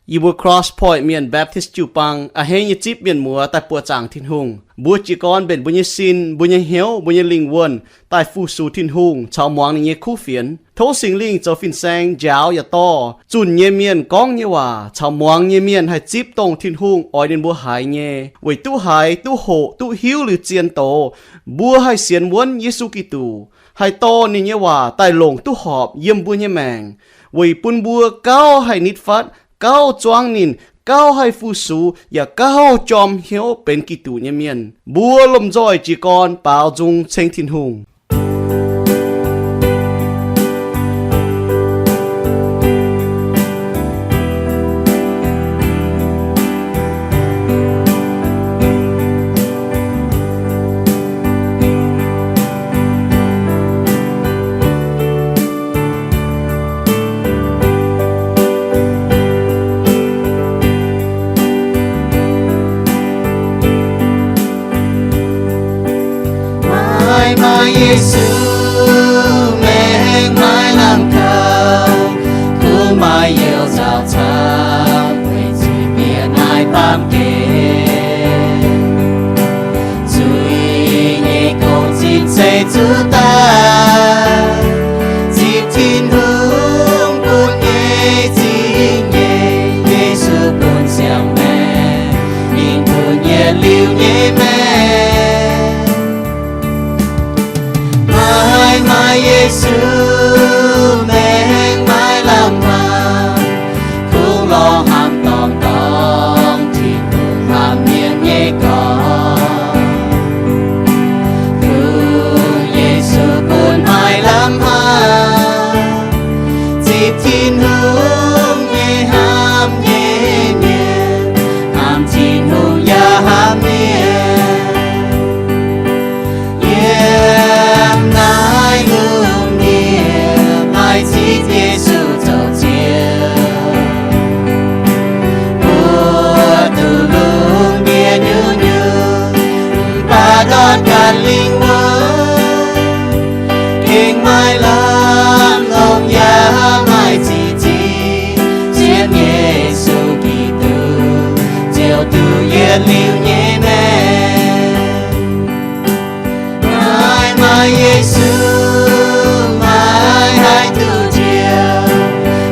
Yie mbuo Cross Point Mienh Baptist jiu-baang a'hneiv nyei zipv mienh muoz daaih buoqc zaangc Tin-Hungh. Mbuo jiez gorn mbenc mbuo nyei sin, mbuo nyei hnyouv, mbuo nyei lingh wuonh daaih fu-sux Tin-Hungh caux muangx ninh nyei kuv fienx. Tov Singx Lingh zoux fin-saeng njaaux yaac dorh zunh nyei mienh gorngv nyei waac caux muangx nyei mienh haih zipv dongh Tin-Hungh oix ninh mbuo haiz nyei, weic duqv haiz, duqv hoqc, duqv hiuv liuz zien doz, mbuo haih sienx wuonv Yesu Giduc, haih dorh ninh nyei waac daaih longc duqv horpc yiem mbuo nyei maengc, weic bun mbuo gauh haih nitv fatv, gauh zuangv ninh, gauh haih fu-sux, yaac gauh jorm hnyouv benx Giduc nyei mienh. Mbuo lomh nzoih jiez gorn baaux nzung ceng Tin-Hungh. Maaih, maaih Yesu maengc, maaih lamh kaux, kungx maaih youz nzauh camv, weic zuqc bieqc naaiv baamh gen. Zuiz nyei gong-zinh se zuqc daaih, zipv Tin-Hungh bun nyei zingh nyei. Yesu bun siang-maengc, ninh bun yietc liuz nyei maengc. Maaih, maaih Yesu maengc, maaih lamh hnaangx, kungx lorz hnamv dorngh dorngh Tin-Hungh hnamv mienh nyei gorx. Kungx Yesu bun maaih lamh hnaangx, zipv Tin-Hungh nyei hnamv nyei mienh, hnamv Tin-Hungh yaac hnamv mienh. Yiem naaiv lungh ndiev maaih zipv Yesu zoux Ziouv, mbuo duqv lungh ndiev nyungc-nyungc, mv baac ndortv ganh lingh wuonh, gengh maaih lamh longc yaac maaih zipv, zipv Yesu Giduc, Ziouv duqv yietc liuz nyei maengc. Maaih, maaih Yesu, maaih haih duqv njoux,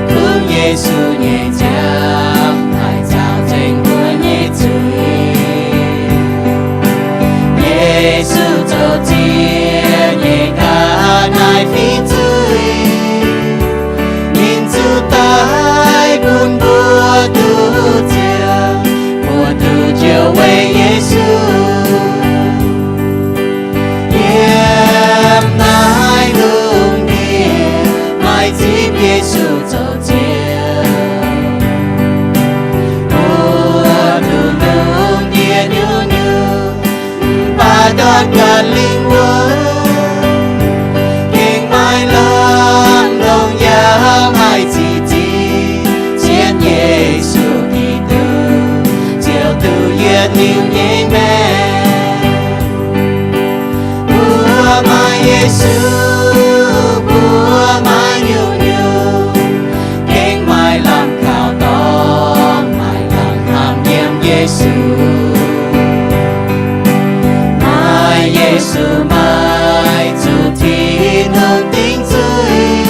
kungx Yesu nyei nziaamv haih nzaaux nzengc mbuo nyei zuiz. Yesu zoux ziex nyei ga'naaiv fingx zuiz, ninh zuqc daic bun mbuo duqv njoux, mbuo duqv njoux weic Yesu. Yiem naaiv lungh ndiev maaih zipv Yesu zoux Ziouv, mbuo duqv lungh ndiev nyungc-nyungc, mv baac ndortv ganh lingh wuonh, gengh maaih lamh longc yaac maaih zipv, zipv Yesu Giduc, Ziouv duqv yietc liuz nyei maengc. Mbuo maaih Yesu, mbuo maaih nyungc-nyungc, gengh maaih lamh kaux dorngx, maaih lamh hnamv yiem Yesu. Maaih Yesu maaih zuqc Tin-Hungh dingc zuiz,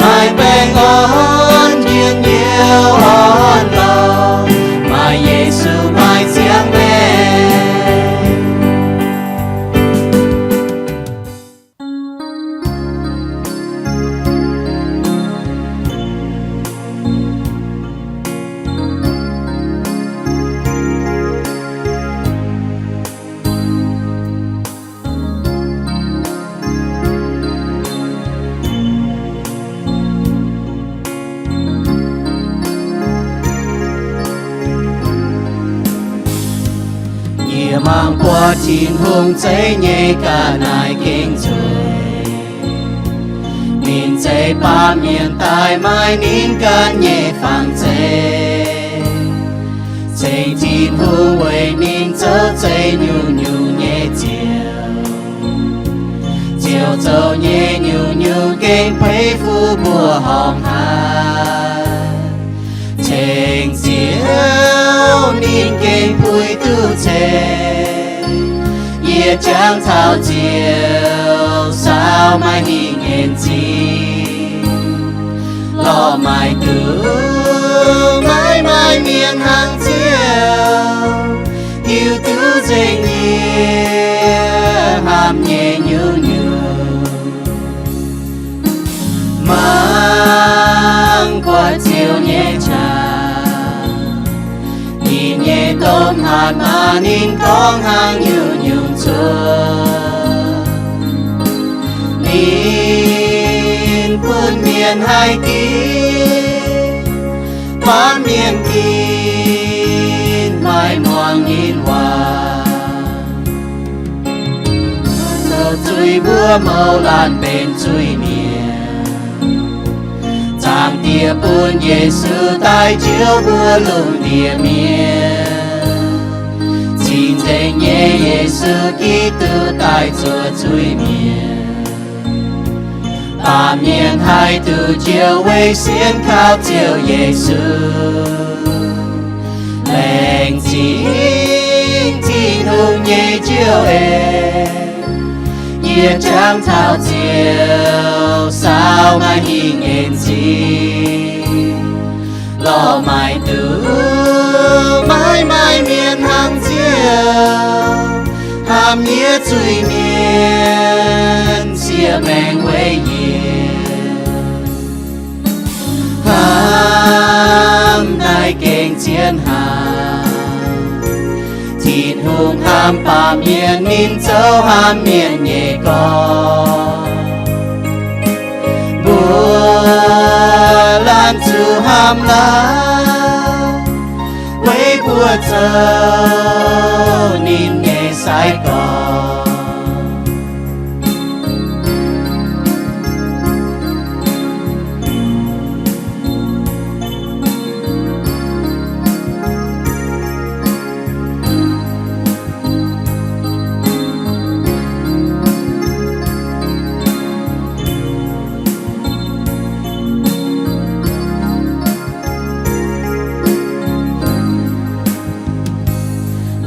maaih baengh orn njien-youh orn-lorqc, maaih Yesu maaih ziangh maengc. Yie mangc buatc Tin-Hungh zeiv nyei ga'naaiv gengh zueiz. Ninh zeiz baamh mienh daaih maaih ninh ganh nyei fangx zeiv. Ceng Tin-Hungh weic ninh zoux zeiv nyungc-nyungc nyei Ziouv. Ziouv zoux nyei nyungc-nyungc gengh peix fuqv mbuo horngh haaix. Laengz Ziouv ninh gengh puix duqv ceix, yie jangx taux Ziouv saau maaih hingh en zingh. Lorh maaic duqv maiv maaih mienh hnangv Ziouv, hiuv duqv nzengc yie hnamv nyei nyungc-nyungc. Mangc buatc Ziouv nyei qaqv, ninh nyei domh hatc maah! Ninh gorngv hnangv nyungc-nyungc cuotv. Ninh bun mienh haih ginv, baamh mienh ginv maiv muangx ninh waac. Zoux zuiz mbuo mouz laanh benx zuiz-mienh. Zaangc Diex bun Yesu daaih njoux mbuo lungh ndiev mienh. Cing-nzengc nyei Yesu Giduc daaih zuov zuiz-mienh. Baamh mienh haih duqv njoux weic sienx kaux Ziouv Yesu. Laengz zingh Tin-Hungh nyei Njoux En, yie jangx taux Ziouv saau maaih hingh en zingh. Lorh maaic duqv maiv maaih mienh hnangv Ziouv, hnamv yie zuiz-mienh siev maengc weic yie. Hnamv naaiv gengh zien haic. Tin-Hungh hnamv baamh mienh, ninh zoux hnamv mienh nyei gorx. Mbuo laanh zuqc hnamv laaix, weic mbuo zoux ninh nyei sai-gorx.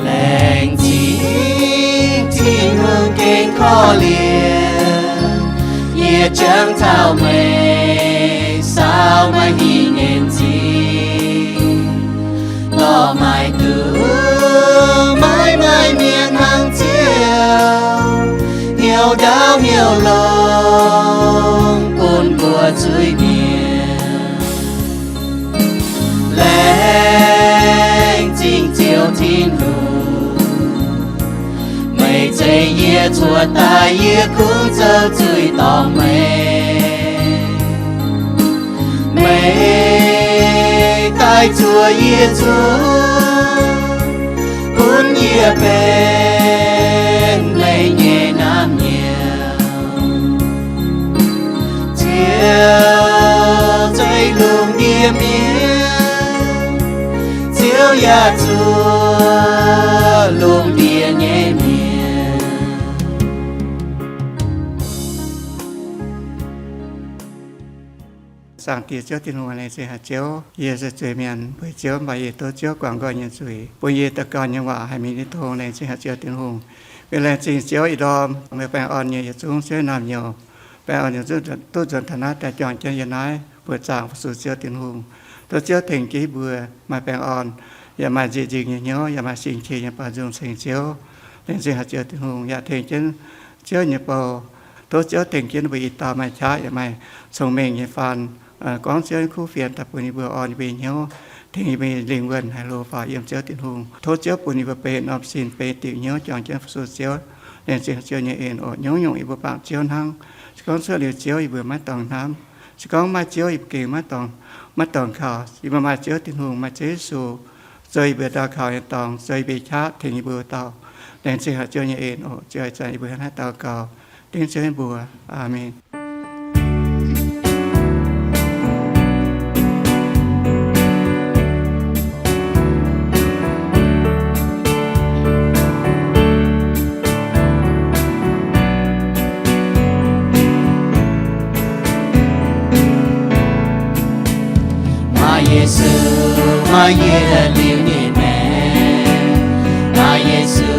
Laengz zingh Tin-Hungh gengh korv-lienh, yie jangx taux meih saau maaih hingh en zingh. Lorh maaic duqv maiv maaih mienh hnangv Ziouv, hnyouv ndaauv hnyouv longx bun mbuo zuiz-mienh. Laengz zingh Ziouv Tin-Hungh, meih zeix yie cuotv daaih, yie kungx zoux zuiz dorngc meih. Meih daaih zuov yie zuqc, bun yie benx meih nyei naamh nyouz. Ziouv zeix lungh ndiev mienh, Ziouv yaac zuov lungh ndiev nyei mienh. Zaangc Diex Ziouv Tin-Hungh, laengz zingh haic Ziouv, yie se zuiz-mienh weic Ziouv mv baac yie tov Ziouv guangc nqoi nyei zuiz, bun yie daux gaux nyei waac haih mingh nyei tong. Laengz zingh haic Ziouv Tin-Hungh. Mienh laengz zingh Ziouv ih ndorm meih baengh orn nyei yietc zungv Ziouv naamh nyouz, baengh orn yietc zungv duqv nzuonx taux naaiv daaih juangc jienv yiem naaiv buoz-zaangc fu-sux Ziouv Tin-Hungh. Tov Ziouv tengx jienv mbuo maaih baengh orn, yaac maaih nzieqc nzingc nyei hnyouv, yaac maaih sing-qiex nyei baaux nzung ceng Ziouv. Laengz zingh haic Ziouv Tin-Hungh yaac tengx jienv Ziouv nyei bou. Tov Ziouv tengx jienv mbuo ih dauh maaih qaqv yaac maaih cong-mengh nyei faan, gorngv Ziouv nyei kuv fienx daaih bun yie mbuo orn yie mbuo nyei hnyouv, tengx yie mbuo lingh wuonh haiz hlo faaux yiem Ziouv Tin-Hungh. Tov Ziouv bun yie mbuo benx norm sin benx diuc hnyouv juangc jienv fu-sux Ziouv. Laengz zingh Ziouv nyei en oc. Nyungc-nyungc yie mbuo bangc Ziouv hnangv. Se gorngv cuotv liuz Ziouv yie mbuo maiv dorngc hnamv. Se gorngv maaih Ziouv yie mbuo gengh maiv dorngc, maiv dorngc kaux. Yie mbuo maaih Ziouv Tin-Hungh, maaih Ziouv Yesu zoux yie mbuo daux gaux nyei dorngx, zoux yie mbuo qaqv tengx yie mbuo dauh. Laengz zingh haic Ziouv nyei en oc. Ziouv ih zanc yie mbuo hnangv naaiv daux gaux dengv Ziouv nyei mbuox. Aamen. Maaih Yesu Maaih yietc liuz nyei maengc, maaih Yesu,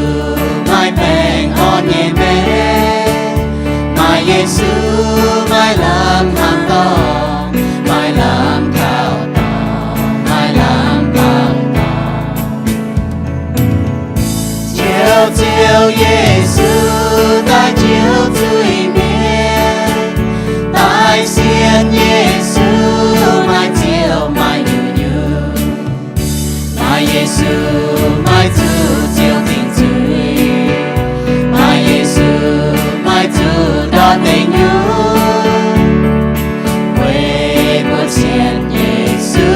maaih baengh orn nyei maengc, maaih Yesu, maaih lamh hnamv dorngh, maaih lamh kaux dorngh, maaih lamh kaux dorngh. Njoux Ziouv Yesu daaih njoux zuiz-mienh, daaih sienx Yesu maaih Ziouv maaih nyungc-nyungc. Maaih Yesu maaih zuqc ziouc dingc zuiz, maaih Yesu maaih zuqc ndortv deic-nyuoqc. Weic mbuo sienx Yesu,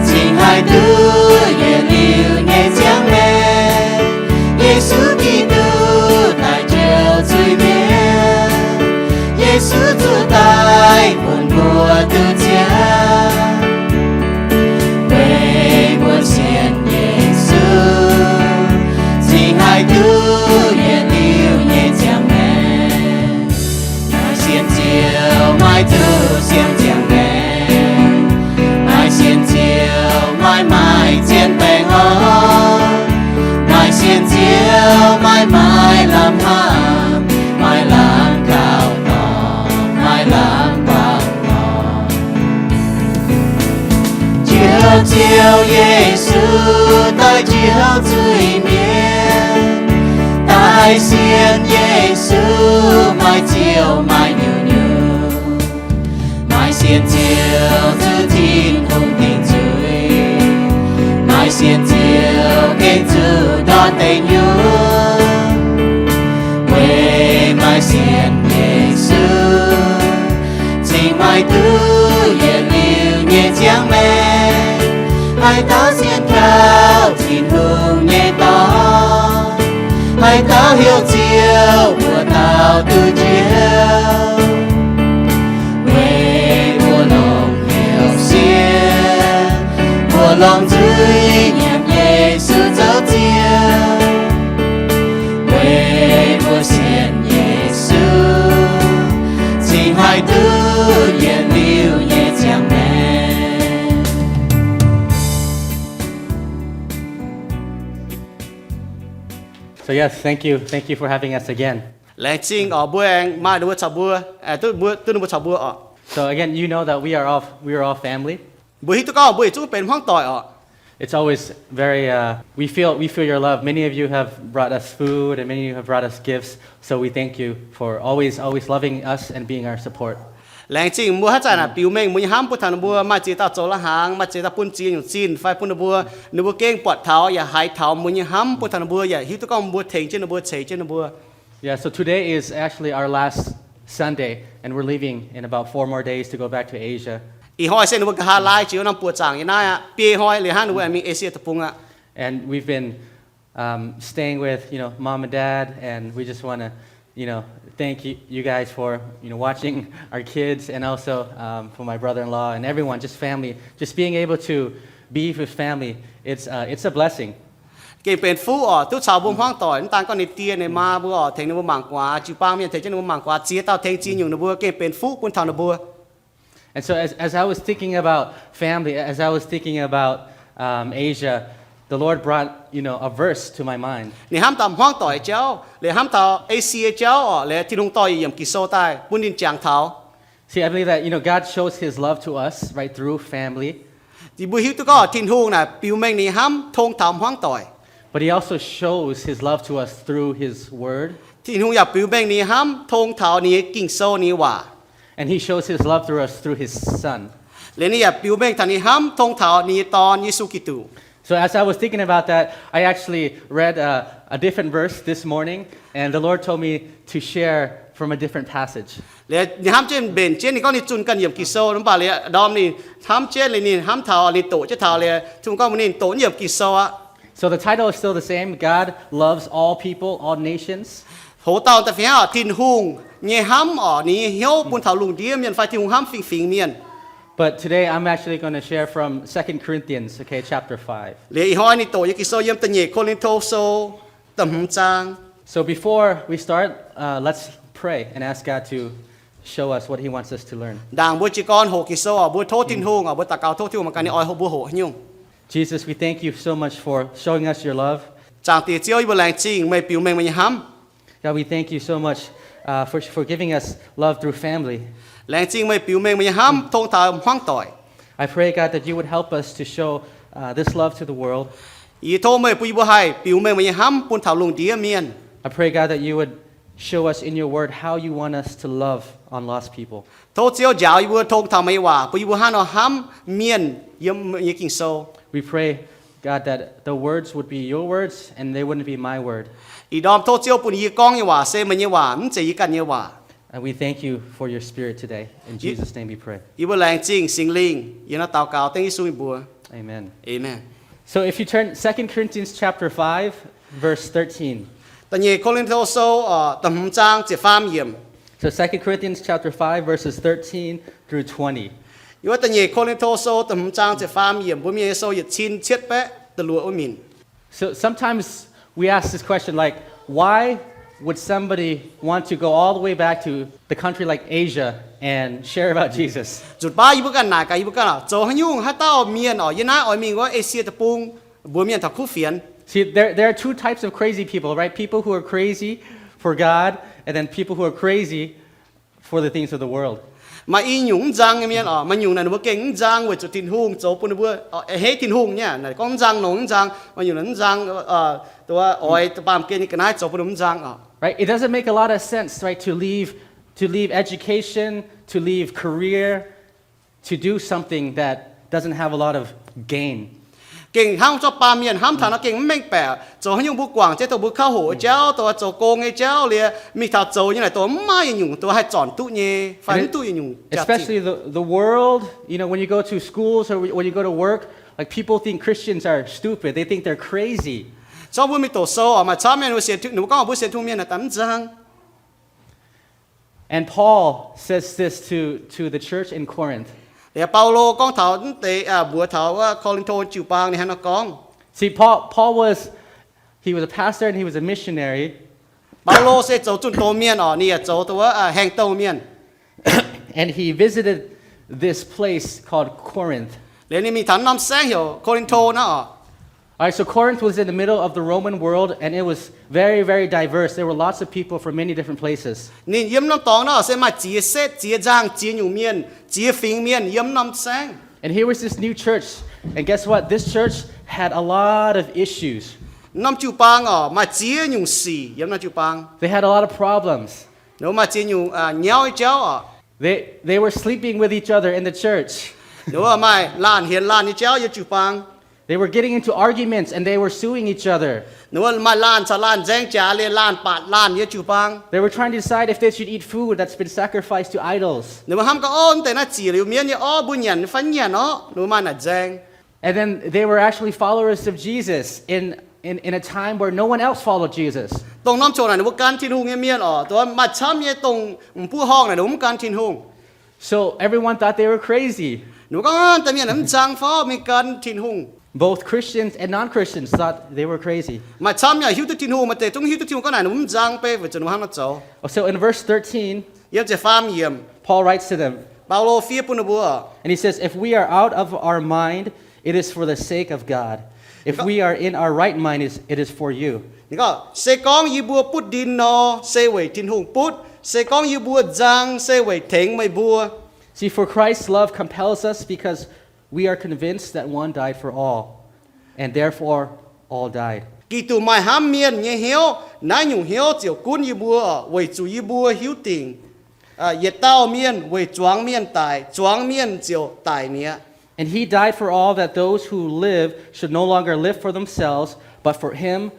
cingx haih duqv yietc liuz nyei ziangh maengc. Yesu Giduc daaih njoux zuiz-mienh, Yesu zuqc daic bun mbuo duqv ziangh. Weic mbuo sienx Yesu, cingx haih duqv yietc liuz nyei ziangh maengc. Maaih sienx Ziouv maaih zuqc siemv ziangh maengc, maaih sienx Ziouv maaih maaih zien baengh orn, maaih sienx Ziouv maaih maaih lamh hnamv, maaih lamh kaux dorngh, maaih lamh kaux dorngx. Njoux Ziouv Yesu daaih njoux zuiz-mienh, daaih sienx Yesu maaih Ziouv maaih nyungc-nyungc. Maaih sienx Ziouv zuqc Tin-Hungh dingc zuiz, maaih sienx Ziouv gengh zuqc ndortv deic-nyuoqc. Weic maaih sienx Yesu, cingx maaih duqv yietc liuz nyei ziangh maengc. Haaix dauh sienx kaux Tin-Hungh nyei dorn, haaix dauh heuc Ziouv mbuo dauh duqv njoux. Weic mbuo longc hnyouv sienx, mbuo longc zuiz nyiemc Yesu zoux Ziouv. Weic mbuo sienx Yesu, cingx haih duqv yietc liuz nyei ziangh maengc. So yes, thank you. Thank you for having us again. Laengz zingh oc, mbuo aengx maaih ninh mbuo caux mbuo, duqv mbuo, duqv ninh mbuo caux mbuo oc. So again, you know that we are all, we are all family. Mbuo hiuv duqv gorngv mbuo yietc zungv benx hmuangv doic oc. It's always very, uh, we feel, we feel your love. Many of you have brought us food and many of you have brought us gifts. So we thank you for always, always loving us and being our support. Laengz zingh mbuo haaix zanc naaic biux mengh mbuo nyei hnamv bun taux ninh mbuo, maaih ziex dauh zoux la'hnaangx, maaih ziex dauh bun ziex nyungc zinh fai bun ninh mbuo, ninh mbuo gengh buatc taux yaac haiz taux mbuo nyei hnamv bun taux ninh mbuo, yaac hiuv duqv gorngv mbuo tengx jienv ninh mbuo, ceix jienv ninh mbuo. Yeah, so today is actually our last Sunday, and we're leaving in about four more days to go back to Asia. Ih hnoi se ninh mbuo nqa'haav laai jiex norm buoqc zaangc nyei naaiv aqv. Biei hnoi liuz hnangv ninh mbuo aengx mingh Esie Deic-Bung aqv. And we've been, um, staying with, you know, mom and dad, and we just wanna, you know, thank you, you guys for, you know, watching our kids, and also, um, for my brother-in-law and everyone, just family, just being able to be with family. It's, uh, it's a blessing. Gengh benx fuqv oc, duqv caux mbuo hmuangv doic, mv daan gorngv ninh die ninh maa mbuo oc, tengx ninh mbuo mangc guaax, jiu-baang mienh tengx jienv ninh mbuo mangc guaax, ziex dauh tengx ziex nyungc ninh mbuo, gengh benx fuqv bun taux ninh mbuo. And so as, as I was thinking about family, as I was thinking about, um, Asia, the Lord brought, you know, a verse to my mind. Ninh hnamv taux hmuangv doic jauv, liuz hnamv taux Esie jauv oc, liuz Tin-Hungh dorh yiemc Ging-Sou daaih bun ninh jangx taux. See, I believe that, you know, God shows his love to us, right, through family. Mbuo hiuv duqv gorngv Tin-Hungh naaic biux mengh ninh hnamv tong taux hmuangv doic. But he also shows his love to us through his word. Tin-Hungh yaac biux mengh ninh hnamv tong taux ninh nyei Ging-Sou, ninh nyei waac. And he shows his love through us through his son. Liuz ninh yaac biux mengh taux ninh hnamv tong taux ninh nyei Dorn, Yesu Giduc. So as I was thinking about that, I actually read a, a different verse this morning, and the Lord told me to share from a different passage. Liuz ninh hnamv jienv mbenc jienv, ninh gorngv ninh zunh ganh yiemc Ging-Sou, mv baac liuz ndorm ninh hnamv jienv, liuz ninh hnamv taux, ninh doqc jienv taux, liuz Tin-Hungh gorngv bun ninh doqc yiemc Ging-Sou aqv. So the title is still the same, God loves all people, all nations. Hoz dauh da'feix hnangv oc, Tin-Hungh nyei hnamv oc, ninh nyei hnyouv bun taux lungh ndiev mienh fai Tin-Hungh hnamv fingx-fingx mienh. But today I'm actually gonna share from Second Corinthians, okay, chapter five. Liuz ih hnoi ninh doqc nyei Ging-Sou yiem Da'nyeic Ko^lin^to Sou da'hmz zaang. So before we start, uh, let's pray and ask God to show us what he wants us to learn. Ndaangc mbuo jiez gorn hoqc Ging-Sou oc, mbuo tov Tin-Hungh oc, mbuo daux gaux tov Tin-Hungh mangc gaax ninh oix hoqc mbuo hoqc haaix nyungc. Jesus, we thank you so much for showing us your love. Zaangc Diex Ziouv, yie mbuo laengz zingh meih biux mengh meih nyei hnamv. God, we thank you so much uh, for, for giving us love through family. Laengz zingh meih biux mengh meih nyei hnamv tong taux hmuangv doic. I pray, God, that you would help us to show uh, this love to the world. Yie tov meih bun yie mbuo haih biux mengh meih nyei hnamv bun taux lungh ndiev mienh. I pray, God, that you would show us in your word how you want us to love on lost people. Tov Ziouv njaaux yie mbuo tong taux meih nyei waac, bun yie mbuo hnangv nor hnamv mienh yiem meih nyei Ging-Sou. We pray, God, that the words would be your words and they wouldn't be my word. Ih ndorm tov Ziouv bun yie gorngv nyei waac se meih nyei waac, mv zeiz yie ganh nyei waac. And we thank you for your spirit today. In Jesus' name we pray. Yie mbuo laengz zingh Singx Lingh. Yie naaiv daux gaux dengv Yesu nyei mbuox. Amen. Amen. So if you turn Second Corinthians chapter five, verse thirteen. Da'nyeic Ko^lin^to Sou, uh, da'hmz zaang ziepc faam yiemc. So Second Corinthians chapter five, verses thirteen through twenty. Yiem wuov da'nyeic Ko^lin^to Sou da'hmz zaang ziepc faam yiemc, mbuo Mienh nyei sou yietc cin cietv baeqv da'luoqc wuov minc. So sometimes we ask this question, like, why would somebody want to go all the way back to the country like Asia and share about Jesus? Nzunc baav yie mbuo ganh naaic gaax, yie mbuo ganh, zoux haaix nyungc haaix dauh mienh oc, yie naaiv oix mingh wuov Esie Deic-Bung mbuox mienh taux kuv fienx. See, there, there are two types of crazy people, right? People who are crazy for God, and then people who are crazy for the things of the world. Maaih i nyungc mv nzang nyei mienh oc, maaih nyungc naaic ninh mbuo gengh mv nzang weic zuqc Tin-Hungh zoux bun ninh mbuo, a'hneiv Tin-Hungh nyei. Naaic gorngv mv nzang nongx mv nzang, maaih nyungc naaic mv nzang, oix baamh gen nyei ga'naaiv zoux bun ninh mv nzang oc. Right? It doesn't make a lot of sense, right, to leave, to leave education, to leave career, to do something that doesn't have a lot of gain. Gengh hnangv zorqv baamh mienh hnamv taux nor gengh mv mengh baeqc, zoux haaix nyungc mbuo guangc jienv dongh mbuo kouv hoqc nyei jauv, dongh zoux gong nyei jauv liuz, mingh taux zoux nyei naaic dongh mv maaih i nyungc dongh haih zornc duqv nyei fai mv duqv i nyungc jaax-zinh. Especially the, the world, you know, when you go to schools or when you go to work, like, people think Christians are stupid. They think they're crazy. Zorqv mbuo mingh doqc sou oc, maaih camv mienh mbuo sienx, ninh mbuo gorngv mbuo sienx Tin-Hungh mienh naaic daaih mv nzang. And Paul says this to, to the church in Corinth. Liuz Baulo gorngv taux mv deix, mbuox taux wuov Ko^lin^to jiu-baang ninh hnangv naaiv gorngv. See, Paul, Paul was, he was a pastor and he was a missionary. Baulo se zoux zunh doz mienh oc, ninh yaac zoux dongh wuov haeng douh mienh. And he visited this place called Corinth. Liuz ninh mingh taux norm saengv heuc Ko^lin^to naaiv oc. All right, so Corinth was in the middle of the Roman world, and it was very, very diverse. There were lots of people from many different places. Ninh yiem norm dorngx naaiv se maaih ziex setv, ziex nzangc, ziex nyungc mienh, ziex fingx mienh yiem norm saengv. And here was this new church, and guess what? This church had a lot of issues. Norm jiu-baang oc, maaih ziex nyungc sic yiem norm jiu-baang. They had a lot of problems. Ninh mbuo maaih ziex nyungc nyauv nyei jauv oc. They, they were sleeping with each other in the church. Ninh mbuo maaih laanh hienx laanh nyei jauv yiem jiu-baang. They were getting into arguments and they were suing each other. Ninh mbuo maaih laanh caux laanh nzaeng jaax liuz laanh baatc laanh yiem jiu-baang. They were trying to decide if they should eat food that's been sacrificed to idols. Ninh mbuo hnamv gaax, orv, mv deix naaiv ziec liuz mienv nyei orv, mbuo nyanc fai mv nyanc orv. Ninh mbuo maaih naaic nzaeng. And then they were actually followers of Jesus in, in, in a time where no one else followed Jesus. Dongh norm ziangh naaic ninh mbuo gan Tin-Hungh nyei mienh oc, dongh maaih camv nyei dongh m'buoqv horngh naaic ninh mbuo mv gan Tin-Hungh. So everyone thought they were crazy. Ninh mbuo gorngv, deix mienh naaic mv nzang fai mingh gan Tin-Hungh. Both Christians and non-Christians thought they were crazy. Maaih camv yaac hiuv duqv Tin-Hungh, maaih deix zungv hiuv duqv Tin-Hungh gorngv naaic ninh mbuo mv nzang beiv weic zuqc ninh mbuo hnangv naaiv zoux. So in verse thirteen, Yiem ziepc faam yiemc, Paul writes to them, Baulo fiev bun ninh mbuo, and he says, If we are out of our mind, it is for the sake of God. If we are in our right mind, is, it is for you. Ninh gorngv, se gorngv yie mbuo butv ndin nor, se weic Tin-Hungh butv. Se gorngv yie mbuo nzang, se weic tengx meih mbuo. See, for Christ's love compels us because we are convinced that one died for all, and therefore all died. Giduc maaih hnamv mienh nyei hnyouv, naaiv nyungc hnyouv ziouc gunv yie mbuo, weic zuqc yie mbuo hiuv dingc yietc dauh mienh weic zuangx mienh daic, zuangx mienh ziouc daic mi'aqv. And he died for all, that those who live should no longer live for themselves, but for him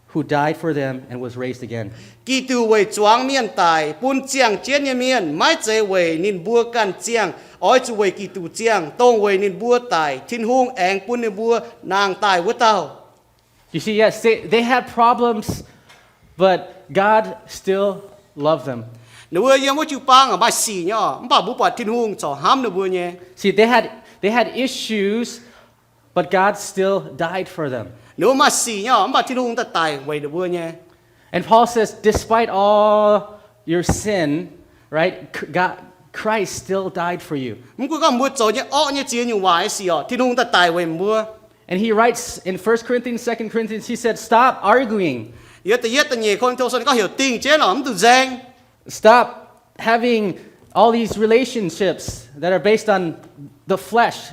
who died for them and was raised again. Giduc weic zuangx mienh daic, bun ziangh jienv nyei mienh, maiv zeiz weic ninh mbuo ganh ziangh, oix zuqc weic Giduc ziangh, dongh weic ninh mbuo daic, Tin-Hungh aengx bun ninh mbuo nangh daaih wuov dauh. You see, yes, they, they had problems, but God still loved them. Ninh mbuo yiem wuov jiu-baang maaih sic nyei oc, mv baac mbuo buatc Tin-Hungh corc hnamv ninh mbuo nyei. See, they had, they had issues, but God still died for them. Ninh mbuo maaih sic nyei oc, mv baac Tin-Hungh daaih daic weic ninh mbuo nyei. And Paul says, despite all your sin, right? God, Christ still died for you. Mv gunv gorngv mbuo zoux nyei orqv nyei ziex nyungc waaic nyei sic orqc, Tin-Hungh daaih daic weic mbuo. And he writes in First Corinthians, Second Corinthians, he said, stop arguing. Yiem da'yietv, da'nyeic Ko^lin^to Sou ninh gorngv heuc dingh jienv orqc, mv zuqc nzaeng. Stop having all these relationships that are based on the flesh.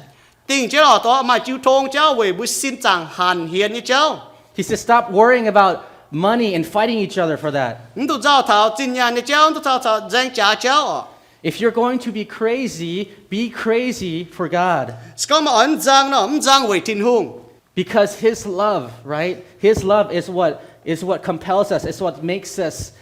Dingh jienv orqc, dongh maaih jiu tong jauv weic mbuo sin zaangc hanc hienx nyei jauv. He says, stop worrying about money and fighting each other for that. Mv dungx nzauh taux zinh nyaanh nyei jauv, mv dungx nzauh taux nzaeng jaax jauv orqc. If you're going to be crazy, be crazy for God. Se gorngv meih oix mv nzang nor, mv nzang weic Tin-Hungh. Because his love, right? His love is what, is what compels us, is what makes us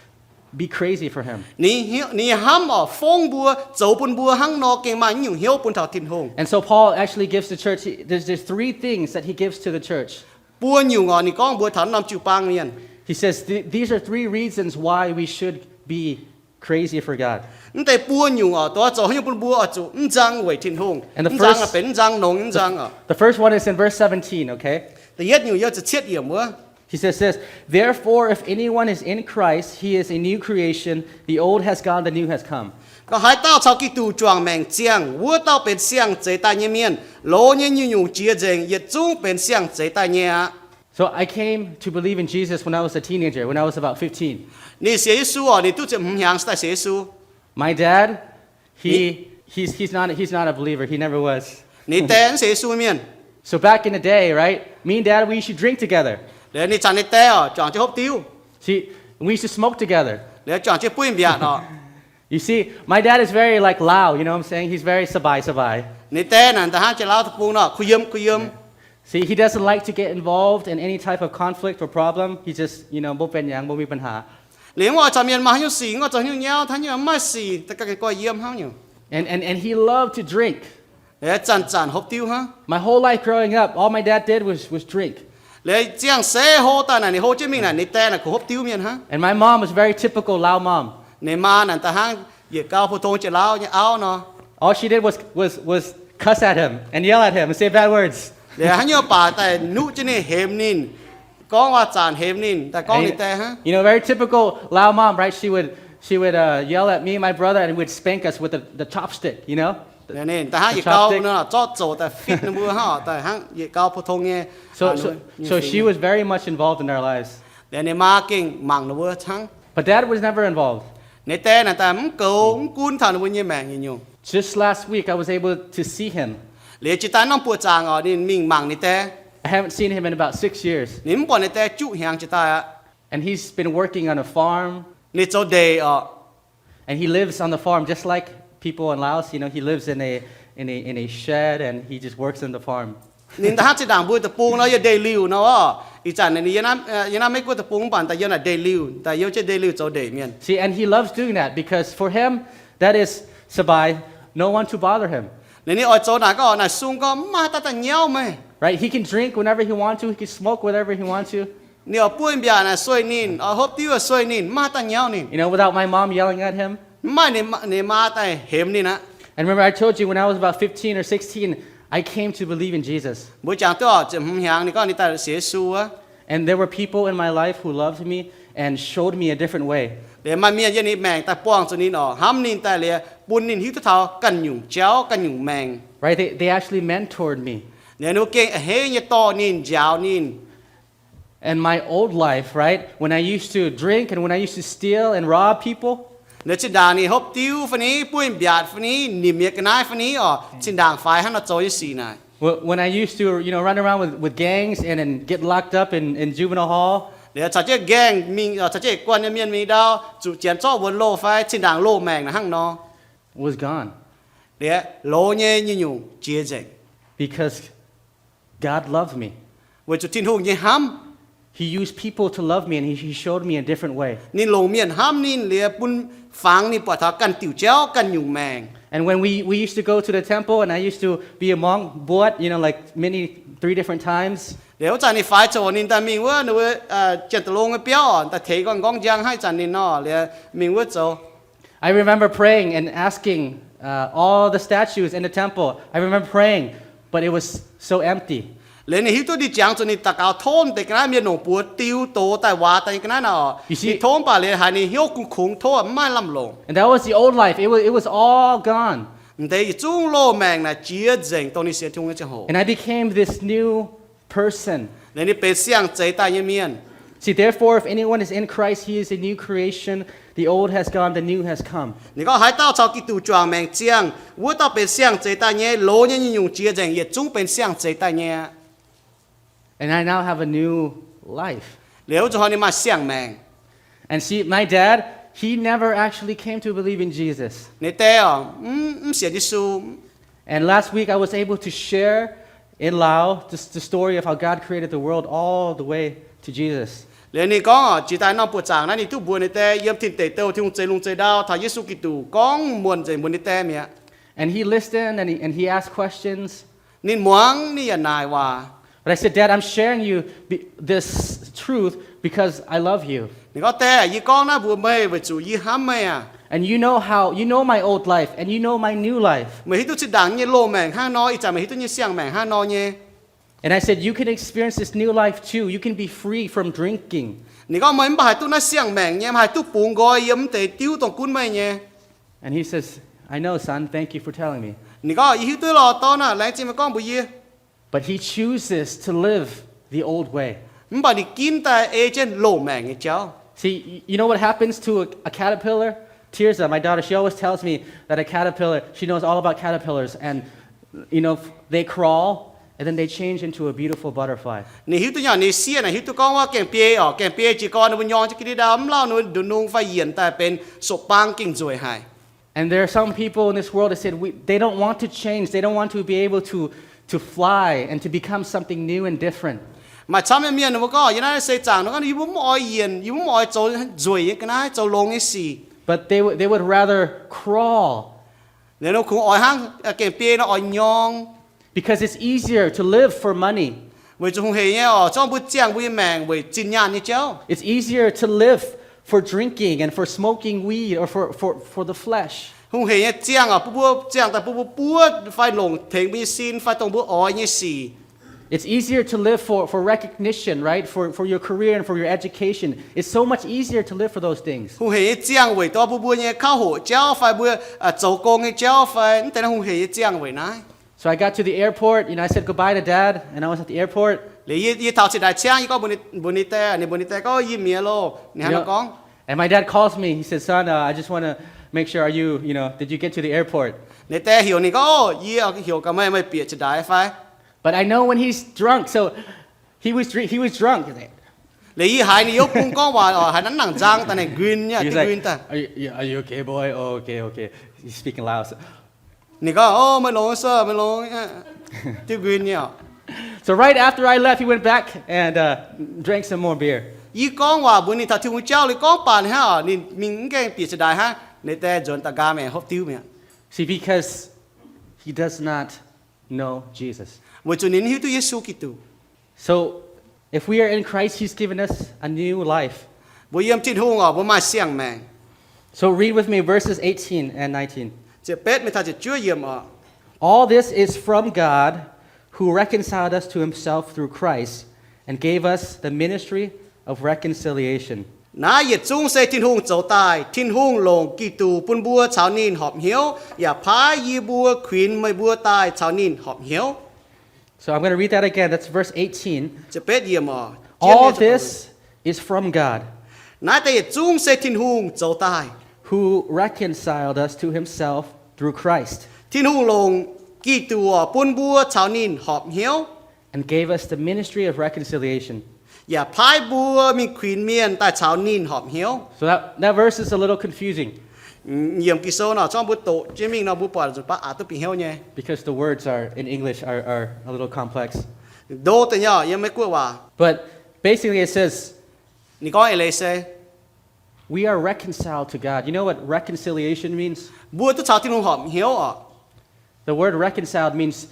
be crazy for him. Ninh, ninh hnamv orqc, fongv mbuo, zoux bun mbuo hnangv nor gengh maaih nyungc hnyouv bun taux Tin-Hungh. And so Paul actually gives the church, he- there's, there's three things that he gives to the church. Buo nyungc orqc, ninh gorngv mbuox taux norm jiu-baang mienh. He says, "Th- these are three reasons why we should be crazy for God." Mv deix buo nyungc orqc, dongh zoux haaix nyungc bun mbuo oix zuqc mv nzang weic Tin-Hungh. And the Mv nzang first, orqc, benx mv nzang nongx, mv nzang orqc. The first one is in verse seventeen, okay? Da'yietv nyungc yiem ziepc cietv yiemc wuov. He says this, "Therefore, if anyone is in Christ, he is a new creation. The old has gone, the new has come." Gorngv haaix dauh caux Giduc juangc maengc ziangh, wuov dauh benx siang-zeix daaih nyei mienh. Loz nyei nyungc-nyungc jiex nzengc, yietc zungv benx siang-zeix daaih nyei aqv. So I came to believe in Jesus when I was a teenager, when I was about fifteen. Ninh sienx Yesu orqc, ninh duqv ziepc hmz hnyangx se daaih sienx Yesu. My dad, he, he's, he's not, he's not a believer. He never was. Ninh die mv sienx Yesu mienh. So back in the day, right? Me and dad, we used to drink together. Liuz ninh caux ninh die orqc, juangc jienv hopv diuv. See, we used to smoke together. Liuz juangc jienv buiv mbiatc orqc. You see, my dad is very, like, เหล้า, you know what I'm saying? He's very สบายๆ. Ninh die naaic da'hnangv jiex lauv deic-bung nor, kuh yiem kuh yiem. See, he doesn't like to get involved in any type of conflict or problem. He just, you know, mbuo benx hnyangx, mbuo mingh ปัญหา. Liuz mv oix caux mienh maaih haaix nyungc sic, mv oix zoux haaix nyungc nyauv, haaix nyungc maaih sic, da'ganh guai yiem hnangv nyungc. And, and, and he loved to drink. Liuz zanc-zanc hopv diuv hnangv. My whole life growing up, all my dad did was, was drink. Liuz ziangh seix hlo daaih naaic, ninh hlo jienv mingh naaic, ninh die naaic kungx hopv diuv mienh hnangv. And my mom was very typical เหล้า mom. Ninh maa naaic da'hnangv yietc gau pou-tong jiex lauv nyei auv nor. All she did was, was, was cuss at him and yell at him and say bad words. Liuz haaix nyungc baac daaih nuqv jienv ninh, hemx ninh, gorngv waac-zaanc hemx ninh, daaih gorngv ninh die hnangv. You know, very typical เหล้า mom, right? She would, she would, uh, yell at me, my brother, and would spank us with the, the chopstick, you know? Ninh da'hnangv yietc gau nor zorqv zoux daaih fit ninh mbuo hnangv, daaih hnangv yietc gau pou-tong nyei. So, so, so she was very much involved in our lives. Liuz ninh maa gengh mangc ninh mbuo hnangv. But dad was never involved. Ninh die naaic daaih mv goux mv gunv taux ninh mbuo nyei maengc nyungc-nyungc. Just last week, I was able to see him. Liuz jiex daaih norm buoqc zaangc orqc, ninh mingh mangc ninh die. I haven't seen him in about six years. Ninh mv buatc ninh die juqv hnyangx jiex daaih aqv. And he's been working on a farm. Ninh zoux ndeic orqc. And he lives on the farm just like people in Laos. You know, he lives in a, in a, in a shed and he just works in the farm. Ninh da'hnangv zinh ndaangc mbuo deic-bung nor, yiem ndeic-liuh nor orqc. Ih zanc ninh yiem naaiv, yiem naaiv Meiv-Guoqv deic-bung mv baac daaih yiem naaic ndeic-liuh, daaih yiem jienv ndeic-liuh zoux ndeic mienh. See, and he loves doing that because for him, that is สบาย, no one to bother him. Ninh, ninh oix zoux naaic gorngv, naaic sung gorngv mv maaih haaix dauh daaih nyauv meih. Right? He can drink whenever he wants to. He can smoke whenever he wants to. Ninh oix buiv mbiaatc naaic sueih ninh, oix hopv diuv sueih ninh, mv maaih haaix dauh nyauv ninh. You know, without my mom yelling at him. Mv maaih ninh, ninh maa daaih hemx ninh aqv. And remember, I told you when I was about fifteen or sixteen, I came to believe in Jesus. Mbuo jangx duqv orqc, ziepc hmz hnyangx ninh gorngv ninh daaih sienx Yesu wuov. And there were people in my life who loved me and showed me a different way. Liuz maaih mienh yiem ninh maengc daaih buangh zuqc ninh orqc, hnamv ninh daaih liuz bun ninh hiuv duqv taux ganh nyungc jauv, ganh nyungc maengc. Right? They, they actually mentored me. Liuz ninh mbuo gengh a'hneiv nyei dorh ninh, njaaux ninh. And my old life, right? When I used to drink and when I used to steal and rob people. Liuz zinh ndaangc ninh hopv diuv fai ni, buov mbiaatc fai ni, nimc nyei ga'naaiv fai ni orqc, zinh ndaangc faix hnangv nor zoux nyei sic naaic. Wh- When I used to, you know, run around with, with gangs and, and get locked up in, in juvenile hall. Liuz caux jienv gaeng mingh, caux jienv guanh nyei mienh mingh ndau, zuqc janx zorqv wuonx loh fai zinh ndaangc loh maengc naaic hnangv nor. Was gone. Liuz loz nyei nyungc-nyungc jiex nzengc. Because God loved me. Weic zuqc Tin-Hungh nyei hnamv. He used people to love me, and he, he showed me a different way. Ninh longc mienh hnamv ninh liuz bun fangx ninh buatc taux ganh diuc jauv, ganh nyungc maengc. And when we, we used to go to the temple, and I used to be a monk, บวช, you know, like many, three different times. Liuz wuov zanc ninh faix zoqc ninh daaih mingh wuov, ninh wuov janx-deic-long nyei biauv, daaih tengx gorngv nqorngv njang hnangv ih zanc ninh nor, liuz mingh wuov zoux. I remember praying and asking, uh, all the statues in the temple. I remember praying, but it was so empty. Liuz ninh hiuv duqv ninh jangx zuqc ninh daux gaux tov deix ga'naaiv mienh longc buoz diu doz daaih waac daaih nyei ga'naaiv naaic oc. Ninh tov mv baac liuz haiz ninh hnyouv kungx kungx tov mv maaih lamh longc. And that was the old life. It was, it was all gone. M'deix yietc zungv loz-maengc naaic jiex nzengc dongh ninh sienx Tin-Hungh nyei ziangh hoc. And I became this new person. Liuz ninh benx siang-zeix daaih nyei mienh. See, therefore, if anyone is in Christ, he is a new creation. The old has gone, the new has come. Ninh gorngv, haaix dauh caux Giduc juangc maengc ziangh, wuov dauh benx siang-zeix daaih nyei. Loz nyei nyungc-nyungc jiex nzengc, yietc zungv benx siang-zeix daaih nyei aqv. And I now have a new life. Liuz zuqc hnoi ninh maaih siang-maengc. And see, my dad, he never actually came to believe in Jesus. Ninh die oc, mv, mv sienx Yesu. And last week I was able to share in Lao the, the story of how God created the world all the way to Jesus. Liuz ninh gorngv oc, jiex daaih norm buoqc zaangc naaiv ninh duqv mbuox ninh die yiem Tin Deic Douh, Tin-Hungh zeix lungh zeix ndau, taux Yesu Giduc gorngv muonc nzengc mbuox ninh die mi'aqv. And he listened and he, and he asked questions. Ninh muangx, ninh yaac naaic waac. But I said, Dad, I'm sharing you be- this truth because I love you. Ninh gorngv, Die, yie gorngv naaiv mbuox meih weic zuqc yie hnamv meih aqv. And you know how, you know my old life, and you know my new life. Meih hiuv duqv zinh ndaangc nyei loz-maengc hnangv nor, ih zanc meih hiuv duqv nyei siang-maengc hnangv nor nyei. And I said, You can experience this new life too. You can be free from drinking. Ninh gorngv, Meih mv baac haih duqv naaiv siang-maengc nyei, mv haih duqv bungx nqoi yiem mv deix diuv dongh gunv meih nyei. And he says, I know, son. Thank you for telling me. Ninh gorngv, Yie hiuv duqv lorh, dorn aah, laengz zingh meih gorngv mbuox yie. But he chooses to live the old way. Mv baac ninh ginv daaih ei jienv loz-maengc nyei jauv. See, y- you know what happens to a, a caterpillar? Tirza, my daughter, she always tells me that a caterpillar, she knows all about caterpillars, and, you know, they crawl, and then they change into a beautiful butterfly. Ninh hiuv duqv nyei, ninh sieqv naaic hiuv duqv gorngv wuov gaengh biei oc, gaengh biei jiez gorn ninh mbuo nyorng jienv ga'ndiev ndau, mv lauh ninh mbuo nduqc nungx fai yienc daaih benx soqc bang gengh nzueic haic. And there are some people in this world that said we, they don't want to change. They don't want to be able to, to fly and to become something new and different. Maaih camv nyei mienh ninh mbuo gorngv, yiem naaiv se zaangc ninh gorngv, yie mbuo mv oix yienc, yie mbuo mv oix zoux nzueic nyei ga'naaiv, zoux longx nyei sic. But they, would- they would rather crawl Liuz ninh kungx oix hnangv, gaengh biei nor oix nyorng. Because it's easier to live for money. Weic zuqc hungh heic nyei oc, zorngv mbuo ziangh mbuo nyei maengc weic zinh nyaanh nyei jauv. It's easier to live for drinking and for smoking weed or for, for, for the flesh. Hungh heic nyei ziangh oc, bun mbuo ziangh daaih bun mbuo buov fai longc tengx mbuo nyei sin fai dongh mbuo oix nyei sic. It's easier to live for, for recognition, right? For, for your career and for your education. It's so much easier to live for those things. Hungh heic nyei ziangh weic dongh bun mbuo nyei kauv hoqc jauv fai mbuo zoux gong nyei jauv fai mv deix naaiv hungh heic nyei ziangh weic naaiv. So I got to the airport, you know, I said goodbye to Dad, and I was at the airport. Liuz yie, yie taux cingx daaih ciangv, yie gorngv mbuox ninh, mbuox ninh die, ninh mbuox ninh die gorngv, Yie miex loh. Ninh hnangv nor gorngv. And my dad calls me. He said, Son, uh, I just want to make sure, are you, you know, did you get to the airport? Ninh die heuc ninh gorngv, Yie heuc gaax meih, meih bieqc cingx daaih fai? But I know when he's drunk, so he was, dr- he was drunk. Liuz yie haiz ninh yiem bung gorngv waac oc, haiz naaiv nangc nzang daaih, ninh nquin nyei, He's like, nquin daaih. Are you, are you okay, boy? Oh, okay, okay. He's speaking loud. So Ninh gorngv, O, meih longx, meih longx. Diuv nquin nyei oc. So right after I left, he went back and, uh, drank some more beer. Yie gorngv waac mbuox ninh taux Tin-Hungh jauv liuz gorngv baac hnangv oc, ninh mingh mv gaengh bieqc cingx daaih hnangv, ninh die nzuonx daaih nqaang maengc hopv diuv mi'aqv. See, because he does not know Jesus. Weic zuqc ninh mv hiuv duqv Yesu Giduc. So, if we are in Christ, he's given us a new life. Mbuo yiem Tin-Hungh oc, mbuo maaih siang-maengc. So read with me verses eighteen and nineteen. Ziepc betv mingh taux ziepc juov yiemc oc. All this is from God, who reconciled us to himself through Christ and gave us the ministry of reconciliation. Naaiv yietc zungv se Tin-Hungh zoux daaih. Tin-Hungh longc Giduc bun mbuo caux ninh horpc hnyouv, yaac paaiv yie mbuo kuinx meih mbuo daaih caux ninh horpc hnyouv. So I'm going to read that again. That's verse eighteen. Ziepc betv yiemc oc. All this is from God, Naaiv deix yietc zungv se Tin-Hungh zoux daaih, who reconciled us to himself through Christ Tin-Hungh longc Giduc bun mbuo caux ninh horpc hnyouv, and gave us the ministry of reconciliation. yaac paaiv mbuo mingh kuinx mienh daaih caux ninh horpc hnyouv. So that, that verse is a little confusing. Yiemc Ging-Sou nor, zorngv mbuo doqc jienv mingh nor, mbuo buatc zuqc baav aqc duqv bieqc hnyouv nyei. Because the words are, in English, are, are a little complex. Ndo deix nyei yiem Meiv-Guoqv waac. But basically it says, Ninh gorngv eix leiz se, we are reconciled to God. You know what reconciliation means? Mbuo duqv caux Tin-Hungh horpc hnyouv oc. The word reconciled means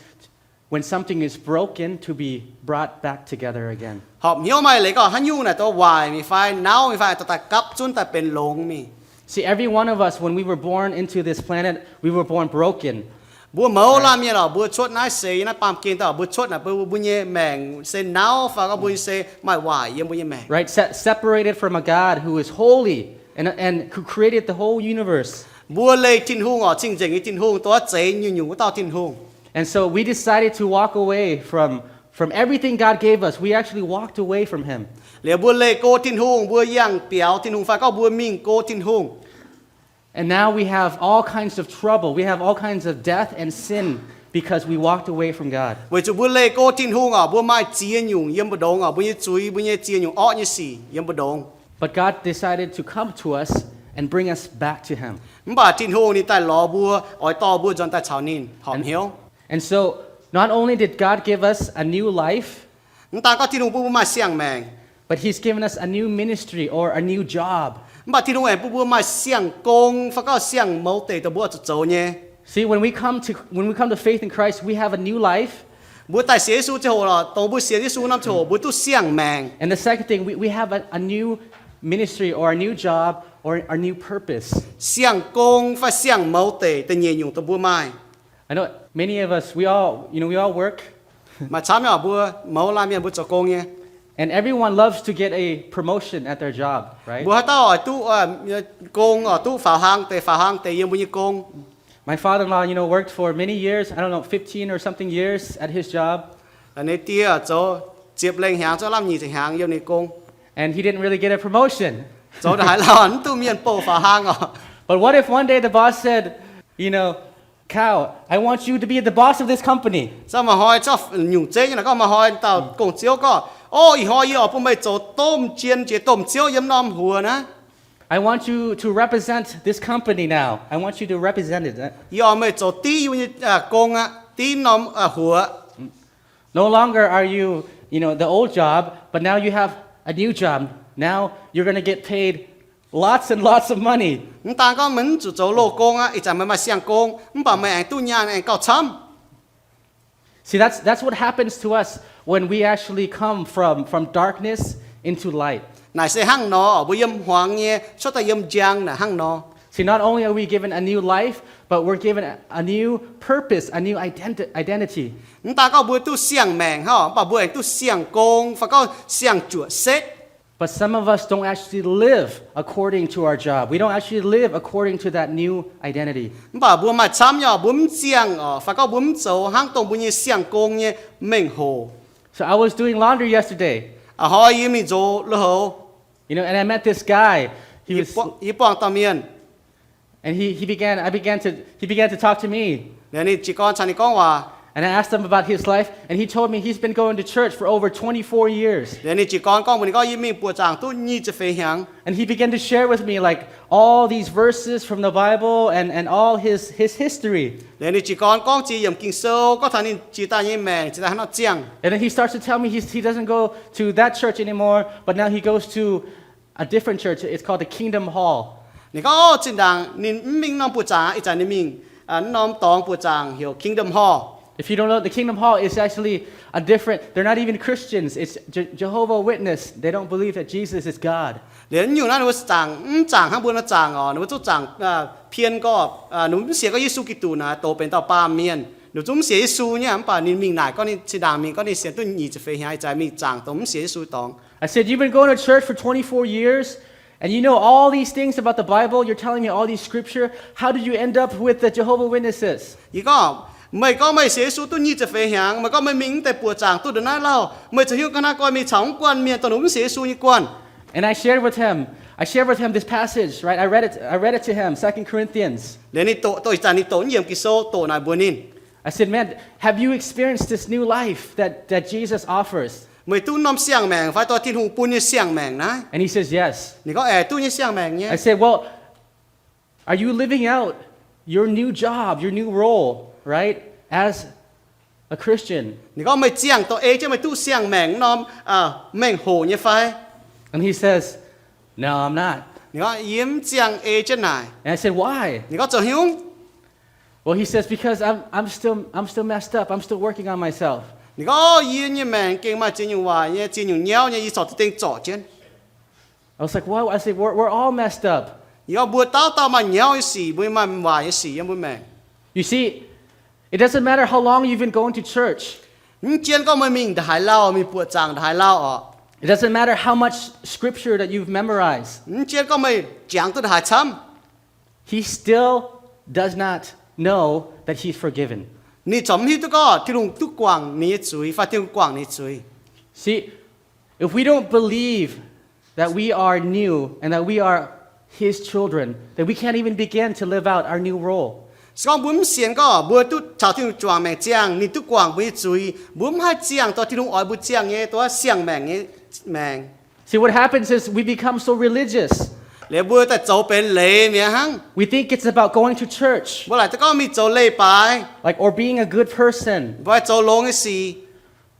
when something is broken to be brought back together again. Horpc hnyouv maaih leiz gorngv haaix nyungc naaic doh waaic mingh fai nauv mingh fai doh daaih gapv zunv daaih benx longx mingh. See, every one of us, when we were born into this planet, we were born broken. Mbuo mouz laanh mienh oc, mbuo cuotv naaiv seix, yiem naaiv baamh gen daaih, mbuo cuotv naaic, mbuo, mbuo nyei maengc se nauv fai gorngv mbuo se maaih waaic yiem mbuo nyei maengc. Right? Se- separated from a God who is holy and, and who created the whole universe. Mbuo leih Tin-Hungh oc, cing-nzengc nyei Tin-Hungh, dongh zeix nyungc-nyungc wuov dauh Tin-Hungh. And so we decided to walk away from, from everything God gave us. We actually walked away from him. Liuz mbuo leih go Tin-Hungh, mbuo yangh biaux Tin-Hungh fai gorngv mbuo mingh go Tin-Hungh. And now we have all kinds of trouble. We have all kinds of death and sin because we walked away from God. Weic zuqc mbuo leih go Tin-Hungh oc, mbuo maaih ziex nyungc yiem mbu'ndongx oc, mbuo nyei zuiz, mbuo nyei ziex nyungc orqv nyei sic yiem mbu'ndongx. But God decided to come to us and bring us back to him. Mv baac Tin-Hungh ninh daaih lorz mbuo, oix dorh mbuo nzuonx daaih caux ninh horpc hnyouv. And so, not only did God give us a new life, Mv daan gorngv Tin-Hungh bun mbuo maaih siang-maengc, but he's given us a new ministry or a new job. Mv baac Tin-Hungh aengx bun mbuo maaih siang-gong fai gorngv siang-mouz deic dongh mbuo oix zuqc zoux nyei. See, when we come to, when we come to faith in Christ, we have a new life. Mbuo daaih sienx Yesu ziangh hoc lorqc, dongh mbuo sienx Yesu norm ziangh hoc mbuo duqv siang-maengc. And the second thing, we, we have a, a new ministry or a new job or a new purpose. Siang-gong fai siang-mouz deic da'nyeic nyungc dongh mbuo maaih. I know many of us, we all, you know, we all work. Maaih camv nyei oc, mbuo mouz laanh mienh mbuo zoux gong nyei. And everyone loves to get a promotion at their job, right? Mbuo haaix dauh oix duqv gong, oix duqv faaux hlang deix, faaux hlang deix yiem mbuo nyei gong. My father-in-law, you know, worked for many years, I don't know, fifteen or something years at his job. Ninh die zoux ziepc lengh hnyangx, zoux lamh nyic ziepc hnyangx yiem ninh gong. And he didn't really get a promotion. Zoux ndongc haaix lauh mv duqv mienh bouh faaux hlang oc. But what if one day the boss said, you know, Kyle, I want you to be the boss of this company. Se maaih hnoi zorqv nyungc zeiv nyei naaic gorngv, maaih hnoi dauh gong-ziouv gorngv, O, ih hnoi yie oix bun meih zoux domh jien jiex domh ziouv yiem norm huox naaiv. I want you to represent this company now. I want you to represent it. Yie oix meih zoux div yie nyei gong aqv, div norm huox. No longer are you, you know, the old job, but now you have a new job. Now you're gonna get paid lots and lots of money. Mv daan gorngv meih mv zuqc zoux loz-gong aqv, ih zanc meih maaih siang-gong, mv baac meih aengx duqv nyaanh aengx gauh camv. See, that's, that's what happens to us when we actually come from, from darkness into light. Naaic se hnangv nor, mbuo yiem hmuangx nyei cuotv daaih yiem njang naaic hnangv nor. See, not only are we given a new life, but we're given a, a new purpose, a new identi-, identity. Mv daan gorngv mbuo duqv siang-maengc hnangv, mv baac mbuo aengx duqv siang-gong fai gorngv siang-juoqc setv. But some of us don't actually live according to our job. We don't actually live according to that new identity. Mv baac mbuo maaih camv nyei oc, mbuo mv ziangh oc, fai gorngv mbuo mv zoux hnangv dongh mbuo nyei siang-gong nyei mengh hoc. So I was doing laundry yesterday. A'hnoi yie mingh nzox lui-houx. You know, and I met this guy. He was, yie buangh dauh mienh. And he, he began, I began to, he began to talk to me. Liuz ninh jiez gorn caux ninh gorngv waac. And I asked him about his life, and he told me he's been going to church for over twenty-four years. Liuz ninh jiez gorn gorngv mbuox ninh gorngv, Yie mingh buoqc zaangc duqv nyic ziepc feix hnyangx. And he began to share with me, like, all these verses from the Bible and, and all his, his history. Liuz ninh jiez gorn gorngv ziex yiemc Ging-Sou, gorngv taux ninh jiex daaih nyei maengc, jiex daaih haaix nor ziangh. And then he starts to tell me he's, he doesn't go to that church anymore, but now he goes to a different church. It's called the Kingdom Hall. Ninh gorngv, Zinh ndaangc ninh mv mingh norm buoqc zaangc, ih zanc ninh mingh norm dorngx buoqc zaangc heuc Kingdom Hall. If you don't know, the Kingdom Hall is actually a different, they're not even Christians. It's Je-, Jehovah Witness. They don't believe that Jesus is God. Liuz nyungc naaiv ninh mbuo zaangc mv zaangc hnangv mbuo nor zaangc oc. Ninh mbuo zungv zaangc pien gorqv, ninh mbuo mv sienx gorngv Yesu Giduc naaic doz benx dauh baamh mienh. Ninh mbuo zungv mv sienx Yesu nyei, mv baac ninh mingh naaic gorngv ninh zinh ndaangc mingh gorngv ninh sienx duqv nyic ziepc feix hnyangx, ih zanc mingh zaangc dongh mv sienx Yesu dorngx. I said, You've been going to church for twenty-four years, and you know all these things about the Bible. You're telling me all these scripture. How did you end up with the Jehovah Witnesses? Yie gorngv, Meih gorngv meih sienx Yesu duqv nyic ziepc feix hnyangx, meih gorngv meih mingh mv deix buoqc zaangc duqv ndongc naaiv lauh, meih za'hiuv ga'naaiv gorngv mingh caux mv guanh mienh dongh ninh mv sienx Yesu nyei guanh. And I shared with him, I shared with him this passage, right? I read it, I read it to him, Second Corinthians. Liuz ninh doqc, doqc ih zanc ninh doqc naaiv yiemc Ging-Sou doqc naaic mbuox ninh. I said, Man, have you experienced this new life that, that Jesus offers? Meih duqv norm siang-maengc fai, dongh Tin-Hungh bun nyei siang-maengc naaiv? And he says, Yes. Ninh gorngv, Aeqv, duqv nyei siang-maengc nyei. I said, Well, are you living out your new job, your new role, right, as a Christian? Ninh gorngv, Meih ziangh dongh ei jienv meih duqv siang-maengc norm mengh hoc nyei fai? And he says, No, I'm not. Ninh gorngv, Yie mv ziangh ei jienv naaic. And I said, Why? Ninh gorngv, Zoux haaix nyungc? Well, he says, Because I'm, I'm still, I'm still messed up. I'm still working on myself. Ninh gorngv, Yie nyei maengc gengh maaih ziex nyungc waaic nyei, ziex nyungc nyauv nyei, yie corc dengh zorc jienv. I was like, Well, I said, We're, we're all messed up. Ninh gorngv, Mbuo dauh dauh maaih nyauv nyei sic, mbuo maaih waaic nyei sic yiem mbuo maengc. You see, It doesn't matter how long you've been going to church. Mv jien gorngv meih mingh ndaaih haaix lauh, mingh buoqc zaangc ndaaih haaix lauh oc. It doesn't matter how much scripture that you've memorized. Mv jien gorngv meih jangx duqv ndaaih haaix camv, He still does not know that he's forgiven. ninh corc mv hiuv duqv gorngv Tin-Hungh duqv guangc ninh nyei zuiz fai Tin-Hungh guangc ninh nyei zuiz. See, if we don't believe that we are new and that we are His children, then we can't even begin to live out our new role. Se gorngv mbuo mv sienx gorngv mbuo duqv caux Tin-Hungh juangc maengc ziangh, ninh duqv guangc mbuo nyei zuiz, mbuo mv haih ziangh dongh Tin-Hungh oix mbuo ziangh nyei, dongh wuov siang-maengc nyei maengc. See, what happens is we become so religious. Liuz mbuo daaih zoux benx leiz mi'aqv hnangv. We think it's about going to church, Mbuo laaic duqv gorngv mingh zoux leiz-baaix, like, or being a good person. mbuo haih zoux longx nyei sic.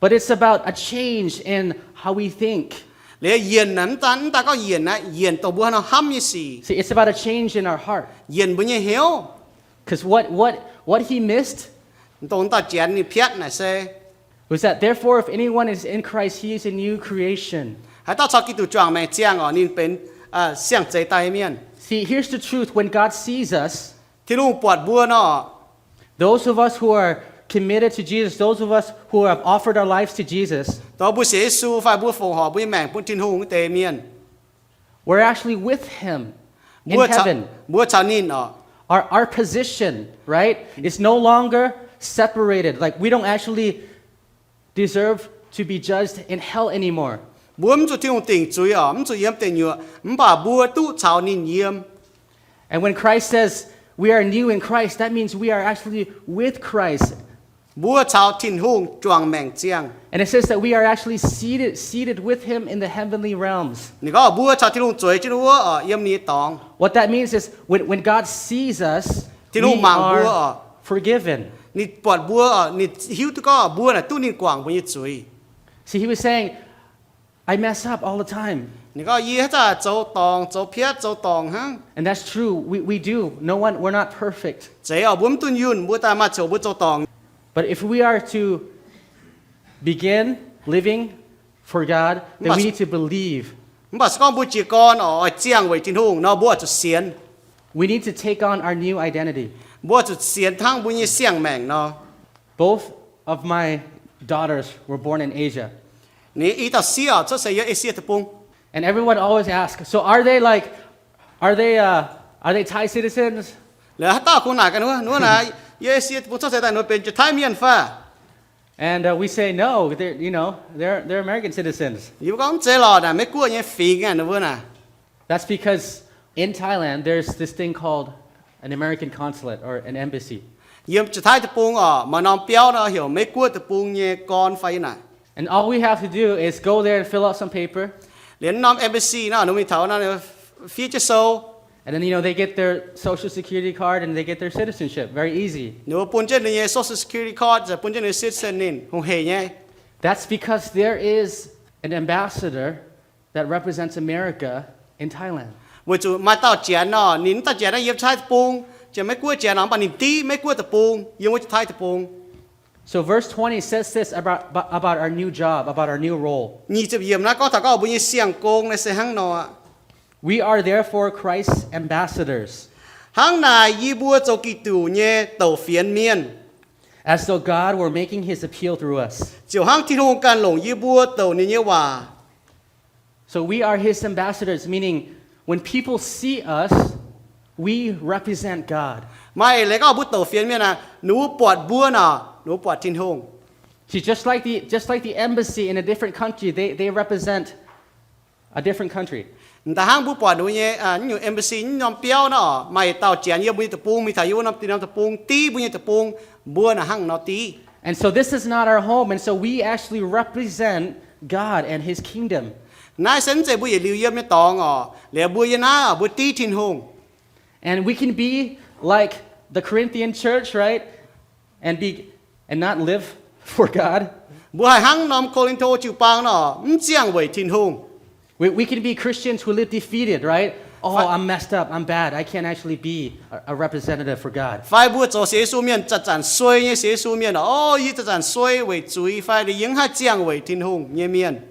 But it's about a change in how we think. Liuz yienc naaic mv daan, mv daan gorngv yienc naaic, yienc dongh mbuo haaix nor hnamv nyei sic. See, it's about a change in our heart. Yienc mbuo nyei hnyouv. Because what, what, what he missed Dongh dauh Janx ninh piatv naaic se, was that therefore if anyone is in Christ, he is a new creation. Haaix dauh caux Giduc juangc maengc ziangh oc, ninh benx siang-zeix daaih nyei mienh. See, here's the truth. When God sees us, Tin-Hungh buatc mbuo nor, those of us who are committed to Jesus, those of us who have offered our lives to Jesus, dongh mbuo sienx Yesu fai mbuo fongc horc mbuo nyei maengc bun Tin-Hungh wuov deix mienh, we're actually with him in heaven. Mbuo caux ninh oc. Our, our position, right, is no longer separated. Like, we don't actually deserve to be judged in hell anymore. Mbuo mv zuqc Tin-Hungh dingc zuiz oc, mv zuqc yiem deic nyuoqc, mv baac mbuo duqv caux ninh yiem. And when Christ says we are new in Christ, that means we are actually with Christ. Mbuo caux Tin-Hungh juangc maengc ziangh. And it says that we are actually seated, seated with him in the heavenly realms. Ninh gorngv mbuo caux Tin-Hungh zueiz jienv wuov oc, yiem ninh nyei dorngx. What that means is when, when God sees us, Tin-Hungh mangc mbuo oc, forgiven. Ninh buatc mbuo oc, ninh hiuv duqv gorngv mbuo naaic duqv ninh guangc mbuo nyei zuiz. See, he was saying, I mess up all the time. Ninh gorngv, yie haaix zanc zoux dorngc, zoux piatv, zoux dorngc hnangv. And that's true. We, we do. No one, we're not perfect. Zeiz oc, mbuo mv dunh yunh, mbuo daaih maaih ziangh hoc mbuo zoux dorngc. But if we are to begin living for God, then we need to believe. Mv baac se gorngv mbuo jiez gorn oc, oix ziangh weic Tin-Hungh nor, mbuo oix zuqc sienx. We need to take on our new identity. Mbuo oix zuqc sienx hnangv mbuo nyei siang-maengc nor. Both of my daughters were born in Asia. Ninh i dauh sieqv oc, cuotv seix yiem Esie Deic-Bung. And everyone always asks, so are they like, are they, uh, are they Thai citizens? Liuz haaix dauh kungx naaic gaax ninh wuov, ninh wuov naaic, yiem Esie Deic-Bung cuotv seix daaih ninh mbuo benx Janx-Taiv mienh fai? And uh, we say, no, they're, you know, they're, they're American citizens. Yie mbuo gorngv mv zeiz lorqc, naaic Meiv-Guoqv nyei fingx aqv, ninh mbuo naaic. That's because in Thailand, there's this thing called an American consulate or an embassy. Yiem Janx-Taiv Deic-Bung oc, maaih norm biauv nor heuc Meiv-Guoqv Deic-Bung nyei gorn fai yiem naaic. And all we have to do is go there and fill out some paper. Liuz norm embassy nor, ninh mbuo mingh taux nor, fiev jienv sou. And then, you know, they get their social security card and they get their citizenship very easy. Ninh mbuo bun jienv ninh nyei social security card, bun jienv ninh citizen ninh, hungh heic nyei. That's because there is an ambassador that represents America in Thailand. Weic zuqc maaih dauh Janx nor, ninh mv dauh Janx naaiv yiem Taiv Deic-Bung, Janx-Meiv-Guoqv Janx nor, mv baac ninh div Meiv-Guoqv Deic-Bung yiem wuov Taiv Deic-Bung. So verse twenty says this about, about our new job, about our new role. Nyic ziepc yiemc naaiv gorngv taux gorngv mbuo nyei siang-gong naaiv se hnangv nor aqv. We are therefore Christ's ambassadors. Hnangv naaic yie mbuo zoux Giduc nyei douc fienx mienh. As though God were making his appeal through us. Ziouc hnangv Tin-Hungh ganh longc yie mbuo douc ninh nyei waac. So we are his ambassadors, meaning when people see us, we represent God. Maaih eix leiz gorngv mbuo douc fienx mienh aeqv, ninh mbuo buatc mbuo nor, ninh mbuo buatc Tin-Hungh. See, just like the, just like the embassy in a different country, they, they represent a different country. M'daaih hnangv mbuo buatc ninh mbuo nyei, nyungc embassy nyei norm biauv nor, maaih dauh Janx yiem mbuo nyei deic-bung, mingh taux yiem wuov norm deic-bung, div mbuo nyei deic-bung, mbuo naaic hnangv nor div. And so this is not our home, and so we actually represent God and his kingdom. Naaiv se mv zeiz mbuo yietc liuz yiem nyei dorngx oc. Liuz mbuo yiem naaiv oc, mbuo div Tin-Hungh. And we can be like the Corinthian church, right? And be, and not live for God. Mbuo haih hnangv norm Ko^lin^to jiu-baang nor, mv ziangh weic Tin-Hungh. We, we can be Christians who live defeated, right? Oh, I'm messed up, I'm bad, I can't actually be a, a representative for God. Fai mbuo zoux sienx Yesu mienh zanc-zanc suei nyei sienx Yesu mienh, o, yie zanc-zanc suei weic zuiz, fai yie mv haih ziangh weic Tin-Hungh nyei mienh.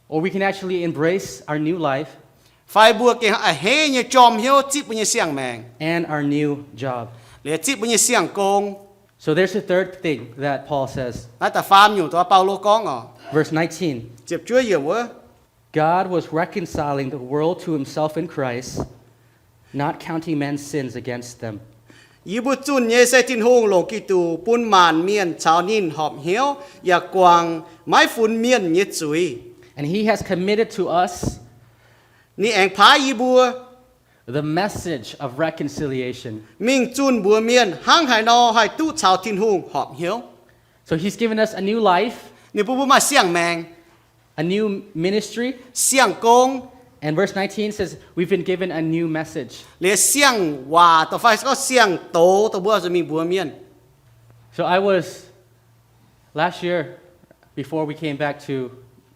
Or we can actually embrace our new life. Fai mbuo gengh a'hneiv nyei jorm hnyouv zipv mbuo nyei siang-maengc and our new job. Liuz zipv mbuo nyei siang-gong. So there's a third thing that Paul says. Naaiv da'faam nyungc, dongh Baulo gorngv oc. Verse nineteen. Ziepc juov yiemc wuov. God was reconciling the world to himself in Christ, not counting men's sins against them. Yie mbuo zunh nyei se Tin-Hungh longc Giduc bun maanc mienh caux ninh horpc hnyouv, yaac guangc maiv funx mienh nyei zuiz. And he has committed to us Ninh aengx paaiv yie mbuo the message of reconciliation. Mingh zunh mbuox mienh hnangv haaix nor haih duqv caux Tin-Hungh horpc hnyouv. So he's given us a new life, Ninh bun mbuo maaih siang-maengc, a new ministry, siang-gong. And verse nineteen says we've been given a new message. Liuz siang-waac dongh fai gorngv siang-doz dongh mbuo zuqc mingh mbuox mienh. So I was, last year, before we came back to,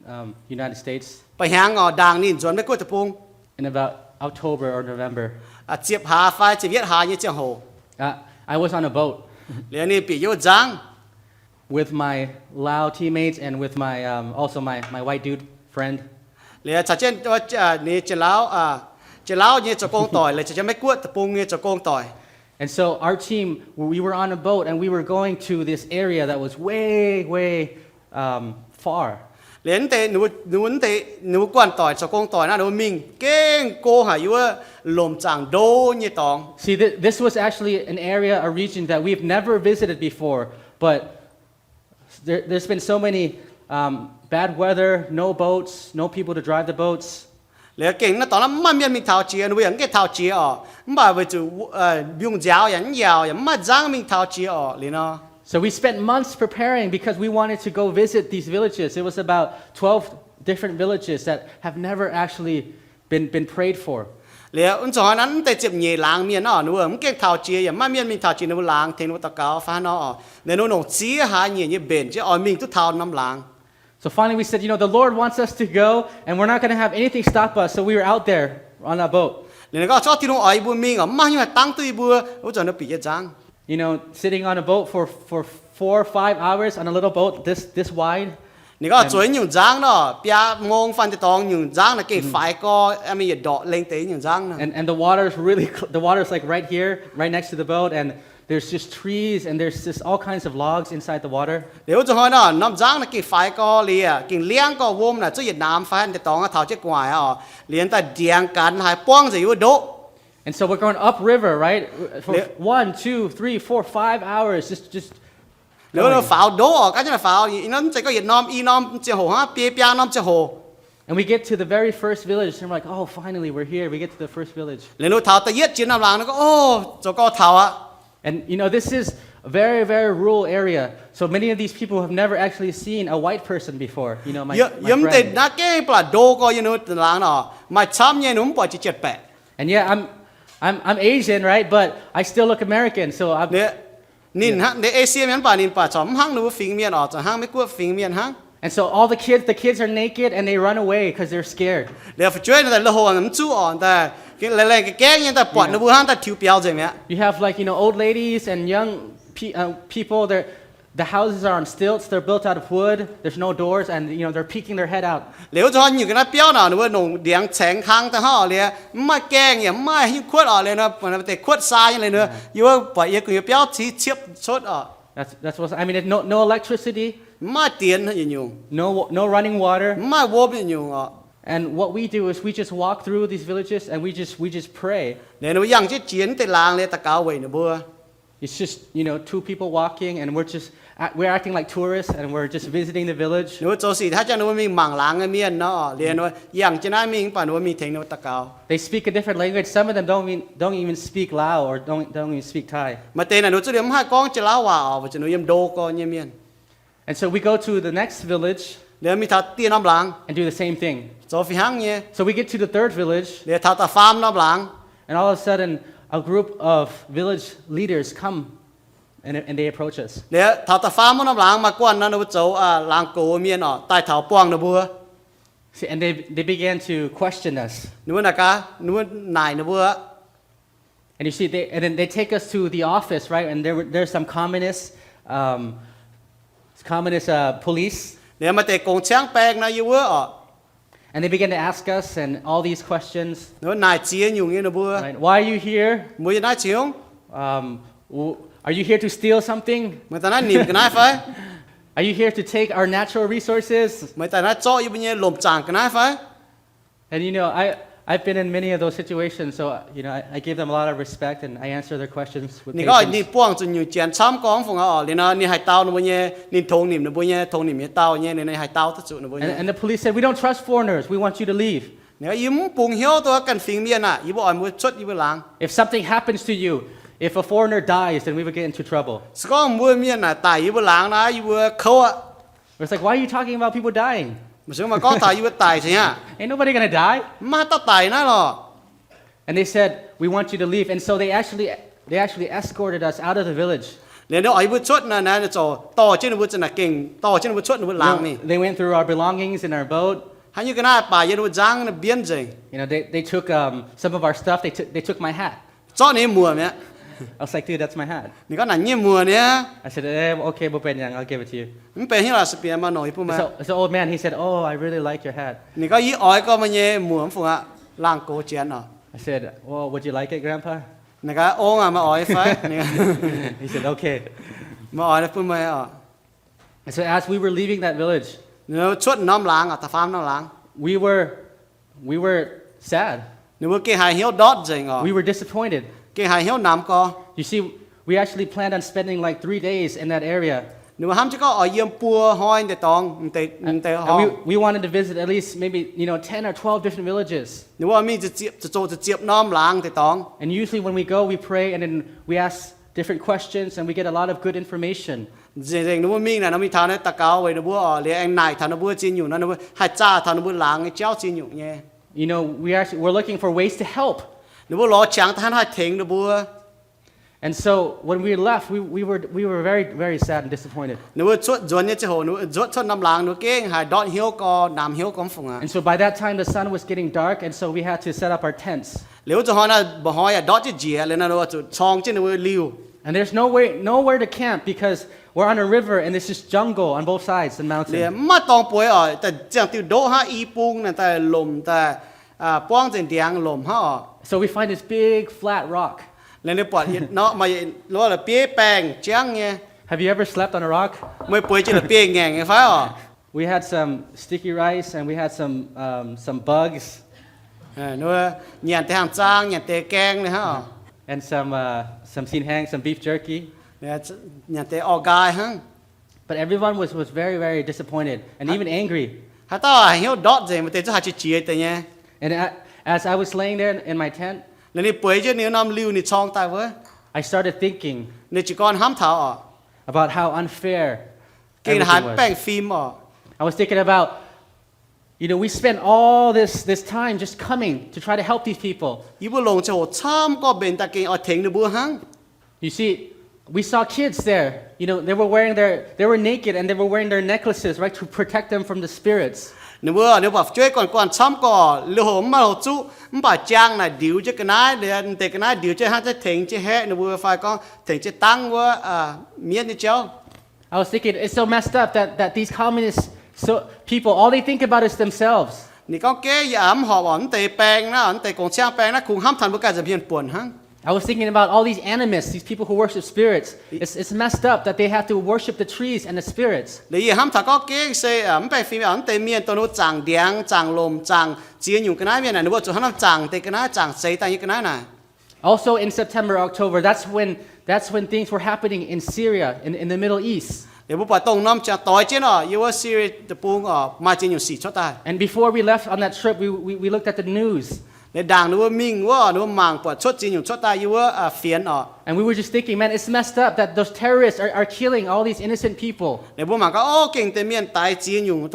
um, United States, Ba'hnyangx oc, ndaangc ninh nzuonx Meiv Guoqv deic-bung, in about October or November, ziepc hlaax fai ziepc yietv hlaax nyei ziangh hoc, uh, I was on a boat liuz ninh bieqc yiem wuov nzangv with my Lao teammates and with my, um, also my, my white dude friend. Liuz caux jienv, ninh Janx-Lauv, Janx-Lauv nyei zoux gong doic, liuz caux jienv Meiv Guoqv deic-bung nyei zoux gong doic. And so our team, we were on a boat and we were going to this area that was way, way, um, far. Liuz ninh mbuo, ninh mbuo guanh doic, zoux gong doic naaiv, ninh mbuo mingh gengh go haic yiem wuov lomc zaangc ndo nyei dorngx. See, thi- this was actually an area, a region that we've never visited before, but there, there's been so many, um, bad weather, no boats, no people to drive the boats. Liuz gengh naaiv dorngx naaiv maiv maaih mienh mingh taux jiex, ninh mbuo yaac mv gaengh taux jiex oc. Mv baac weic zuqc mbiungc nziaaux yaac mv yaauc, yaac mv maaih nzangv mingh taux jiex oc liuz nor. So we spent months preparing because we wanted to go visit these villages. It was about twelve different villages that have never actually been, been prayed for. Liuz wuov zanc hnoi naaiv mv deix ziepc nyeic laangz mienh nor, ninh mbuo mv gaengh taux jiex, yaac maiv maaih mienh mingh taux jiex ninh mbuo laangz tengx ninh mbuo daux gaux fai hnangv nor oc. Ninh mbuo longc ziex hlaax nyeic nyei mbenc jienv oix mingh duqv taux norm laangz. So finally we said, you know, the Lord wants us to go, and we're not gonna have anything stop us. So we were out there on that boat. Liuz ninh gorngv, Zorqv Tin-Hungh oix yie mbuo mingh oc, mv maaih haaix nyungc haih dangv duqv yie mbuo. Wuov zanc ninh bieqc jienv nzangv. You know, sitting on a boat for, for four or five hours on a little boat this, this wide. Ninh gorngv, Zueiz nyungc nzangv nor, biaa mong fai deix dorngx nyungc nzangv naaic gengh faix gorx, mingh yietc ndorqc lengh deix nyungc nzangv nor. And, and the water's really cl- the water's like right here, right next to the boat, and there's just trees and there's just all kinds of logs inside the water. Liuz wuov zanc hnoi nor, norm nzangv naaic gengh faix gorx liuz, gengh liangv gorx, wuom naaic zuqc yietc naamx fai deix dorngx taux jienv gu'nguaaic oc. Liuz daaih ndiangx gaax haaix buangv nzengc yiem wuov ndoqv. And so we're going upriver, right? For one, two, three, four, five hours, just, just Liuz faaux ndoqv oc, gaav jienv faaux, i norm mv zeiz gorngv yietc norm i norm ziangh hoc hnangv, biei biaa norm ziangh hoc. And we get to the very first village, and we're like, oh, finally, we're here. We get to the first village. Liuz ninh taux da'yietv jiex norm laangz, ninh gorngv, O, zoux gau taux aqv. And you know, this is a very, very rural area. So many of these people have never actually seen a white person before. You know, my, my Yiem deix friend. Naaiv gengh ba'laqc ndo gorx yiem ninh laangz nor, maaih camv nyei ninh mv buatc jiex jienv baeqc. And yeah, I'm, I'm, I'm Asian, right? But I still look American, so I'm Ninh hnangv, ninh Esie mienh mv baac ninh baac corc mv hnangv ninh mbuo fingx mienh oc, corc hnangv Meiv Guoqv fingx mienh hnangv. And so all the kids, the kids are naked and they run away 'cause they're scared. Liuz fu'jueiv daaih lui-houx mv zuqv oc, daaih laengh laengh ga'gaengv nyei daaih buatc ninh mbuo hnangv daaih tiux biaux nzengc mi'aqv. You have, like, you know, old ladies and young pe- uh, people, they're, the houses are on stilts, they're built out of wood, there's no doors, and, you know, they're peeking their head out. Liuz wuov zanc nyungc ga'naaiv biauv nor, ninh mbuo longc ndiangx caengx hlang daaih hnangv liuz, mv maaih gaengh yaac mv maaih nyungc kuotv oc, liuz nor deix kuotv saa nyei liuz nor, yie wuov buatc yie gu'nyuoz biauv civ ciepv cuotv oc. That's, that's what I mean. No, no electricity. Mv maaih dienx yietc nyungc. No, no running water. Mv maaih wuom yietc nyungc oc. And what we do is we just walk through these villages and we just, we just pray. Liuz ninh mbuo yangh jienv jiex deix laangz liuz daux gaux weic ninh mbuo. It's just, you know, two people walking and we're just, we're acting like tourists and we're just visiting the village. Ninh mbuo zoux sic hnangv jang ninh mbuo mingh mangc laangz nyei mienh nor, liuz ninh mbuo yangh jienv naaiv mingh mv baac ninh mbuo mingh tengx ninh mbuo daux gaux. They speak a different language. Some of them don't even, don't even speak Lao or don't, don't even speak Thai. Maaih deix naaic ninh mbuo zungv liemh mv haih gorngv Janx-Lauv waac oc, weic zuqc ninh mbuo yiem ndo gorx nyei mienh. And so we go to the next village. Liuz mingh taux dieh norm laangz. And do the same thing. Zoux fih hnangv nyei. So we get to the third village. Liuz taux da'faam norm laangz. And all of a sudden, a group of village leaders come and, and they approach us. Liuz taux da'faam norm laangz maaih guanh nor ninh mbuo zoux laangz gox mienh oc daaih taux buangh ninh mbuo. See, and they, they began to question us. Ninh mbuo naaic gaax, ninh mbuo naaic ninh mbuo. And you see, they, and then they take us to the office, right? And there were, there's some communist, um, communist, uh, police. Liuz maaih deix gongx ciangv baeng nor yiem wuov oc. And they began to ask us and all these questions. Ninh mbuo naaic ziex nyungc nyei ninh mbuo. Right? Why are you here? Mbuo yiem naaiv cingx hungh? Um, w- Are you here to steal something? Meih daaih naaiv nimc ga'naaiv fai? Are you here to take our natural resources? Meih daaih naaiv zorqv yie mbuo nyei lomc zaangc ga'naaiv fai? And you know, I, I've been in many of those situations, so you know, I, I give them a lot of respect and I answer their questions with patience. Ninh gorngv ninh buangh zuqc nyungc janx camv gorngv fungc aqv oc. Liuz nor ninh haih dau ninh mbuo nyei, ninh tongx nimc ninh mbuo nyei, tongx nimc nyei dau nyei, ninh haih dau duqv zuqc ninh mbuo nyei. And, and the police said, "We don't trust foreigners. We want you to leave." Ninh gorngv, yie mv bungx hnyouv duqv ganh fingx mienh aqv. Yie mbuo oix mbuo cuotv yie mbuo laangz. If something happens to you, if a foreigner dies, then we will get into trouble. Se gorngv mbuo mienh naaic daic yie mbuo laangz naaiv, yie mbuo kouv aqv. It's like, why are you talking about people dying? Mv baac se gorngv taux yie mbuo daic cingx aqv. Ain't nobody gonna die. Maiv maaih dauh daic naaiv lorqc. And they said, "We want you to leave." And so they actually, they actually escorted us out of the village. Liuz nor oix yie mbuo cuotv naaic, naaiv zoux dorh jienv ninh mbuo za'naaic gengh dorh jienv ninh mbuo cuotv ninh mbuo laangz mingh. They went through our belongings in our boat. Hnangv nyei ga'naaiv baac yiem ninh mbuo nzangv naaiv mbienv nzengc. You know, they, they took um, some of our stuff. They took, they took my hat. Zorqv ninh nyei muoc mi'aqv. I was like, "Dude, that's my hat." Ninh gorngv, naaic nyei muoc niaa. I said, "Eh, okay, mbuo benx yangh, I'll give it to you." Mv benx haaix nyungc lorqc, se bieqc maaih norqc yie bun meih. So, so old man, he said, "Oh, I really like your hat." Ninh gorngv, yie oix gorngv meih nyei muoc mv fungc aqv, laangh gox janx oc. I said, "Well, would you like it, Grandpa?" Ninh gorngv, ong aac, meih oix fai? He said, "Okay." Meih oix bun meih oc. And so as we were leaving that village, cuotv norm laangz oc, da'faam norm laangz, we were, we were sad. Ninh mbuo gengh haiz hnyouv ndortv nzengc oc. We were disappointed. Gengh haiz hnyouv namx gorx. You see, we actually planned on spending like three days in that area. Ninh mbuo hnamv jienv gorngv oix yiem buo hnoi deix dorngx, deix, deix horngh. We wanted to visit at least maybe, you know, ten or twelve different villages. Ninh mbuo mingh ziepc, zoqc ziepc norm laangz deix dorngx. And usually when we go, we pray and then we ask different questions and we get a lot of good information. Nzengc, nzengc ninh mbuo mingh naaic nor mingh taux naaiv daux gaux weic ninh mbuo oc, liuz aengx naaic taux ninh mbuo ziex nyungc nor, ninh mbuo haih zaah taux ninh mbuo laangz nyei jauv ziex nyungc nyei. You know, we are, we're looking for ways to help. Ninh mbuo lorz qangx daaih hnangv haih tengx ninh mbuo. And so when we left, we, we were, we were very, very sad and disappointed. Ninh mbuo cuotv nzuonx nyei ziangh hoc, ninh mbuo cuotv norm laangz, ninh mbuo gengh haiz ndortv hnyouv gorx, namx hnyouv gorx mv fungc aqv. And so by that time, the sun was getting dark, and so we had to set up our tents. Liuz wuov zanc hnoi naaiv mba'hnoi yaac ndortv jienv njiec, liuz nor ninh mbuo zuqc corng jienv ninh mbuo liuh. And there's no way, nowhere to camp because we're on a river and there's just jungle on both sides and mountain. Liuz mv maaih dorngx bueix oc, daaih ziangh diuh ndoqv hnangv, i bung naaic daaih lomc daaih, buangv nzengc ndiangx lomc hnangv oc. So we find this big flat rock. Liuz ninh buatc yietc norm, maaih yietc la'bieiv baengh jangv nyei. Have you ever slept on a rock? Meih bueix jiex la'bieiv ngaengc nyei fai oc? We had some sticky rice and we had some, um, some bugs. Nyanc deix hangh zaang, nyanc deix gaeng nyei hnangv oc. And some, uh, some sin hang, some beef jerky. Nyanc deix orv nqaai hnangv. But everyone was, was very, very disappointed and even angry. Haaix dauh haiz hnyouv ndortv nzengc, maaih deix zungv haih qiex jiez deix nyei. And a-, as I was laying there in my tent, liuz ninh bueix jienv ninh norm liuh ninh corng daaih wuov, I started thinking ninh jiez gorn hnamv taux oc, about how unfair gengh haiz mv baengh fim oc. I was thinking about, you know, we spent all this, this time just coming to try to help these people. Yie mbuo longc ziangh hoc camv gorngv mbenc daaih gengh oix tengx ninh mbuo hnangv. You see, we saw kids there. You know, they were wearing their, they were naked and they were wearing their necklaces, right, to protect them from the spirits. Ninh mbuo, ninh mbuo buatc fu'jueiv guanh guanh camv gorx, liuz hoc mv maaih houx zuqv, mv baac jaang naaic ndiux jienv ga'naaiv, liuz deix ga'naaiv ndiux jienv hnangv jienv tengx jienv haeqv ninh mbuo fai gorngv tengx jienv dangv wuov mietv nyei jauv. I was thinking, it's so messed up that, that these communist so, people, all they think about is themselves. Ninh gorngv, Geh yie mv horpc oc, mv deix baeng naaiv, mv deix gong-ciang baeng naaiv kungx hnamv taux mbuo ganh nza'hmien buonc hnangv. I was thinking about all these animists, these people who worship spirits. It's, it's messed up that they have to worship the trees and the spirits. Liuz yie hnamv taux gorngv geh se mv baengh fim oc, mv deix mienh dongh ninh mbuo zaangc ndiangx, zaangc lomc, zaangc ziex nyungc ga'naaiv mienh naaic, ninh mbuo zuqc hnangv naaiv zaangc deix ga'naaiv, zaangc seix daaih nyei ga'naaiv naaic. Also in September, October, that's when, that's when things were happening in Syria, in, in the Middle East. Liuz mbuo buatc dongh norm ziangh doix jienv oc, yiem wuov Syria deic-bung oc, maaih ziex nyungc sic cuotv daaih. And before we left on that trip, we, we, we looked at the news. Liuz ndaangc ninh mbuo mingh wuov, ninh mbuo mangc buatc cuotv ziex nyungc cuotv daaih yiem wuov fienx oc. And we were just thinking, man, it's messed up that those terrorists are, are killing all these innocent people. Liuz mbuo mangc gaax, o, gengh deix mienh daix ziex nyungc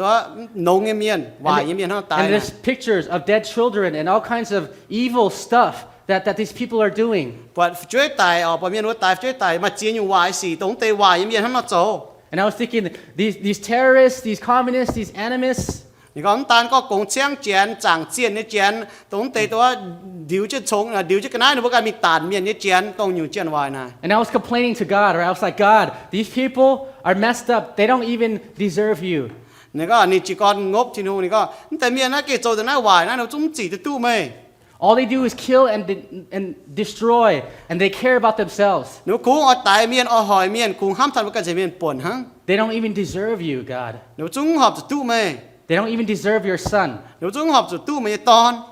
nongx nyei mienh, waaic nyei mienh hnangv daix. And there's pictures of dead children and all kinds of evil stuff that, that these people are doing. Buatc fu'jueiv daic oc, buatc mienh wuov daix fu'jueiv daic, maaih ziex nyungc waaic sic dongh mv deix waaic nyei mienh hnangv nor zoux. And I was thinking, these, these terrorists, these communists, these animists, ninh gorngv, mv daan gorngv gong-ciang janx, zaangc zienh nyei janx, dongh mv deix dongh ndiux jienv congx, ndiux jienv ga'naaiv ninh mbuo ganh mingh daanc mienh nyei janx, dongh nyungc janx waaic naaic. And I was complaining to God, right? I was like, God, these people are messed up. They don't even deserve you. Ninh gorngv, ninh jiez gorn ngopv Tin-Hungh, ninh gorngv, mv deix mienh naaiv gengh zoux deix naaiv waaic naaiv, ninh zungv mv zic duqv duqv meih. All they do is kill and, de- and destroy, and they care about themselves. Ninh mbuo kungx oix daix mienh, oix hoic mienh, kungx hnamv taux ninh mbuo ganh nzengc mienh buonc hnangv. They don't even deserve you, God. Ninh mbuo zungv mv horpc zuqc duqv meih. They don't even deserve your son. Ninh mbuo zungv mv horpc zuqc duqv meih nyei dorn.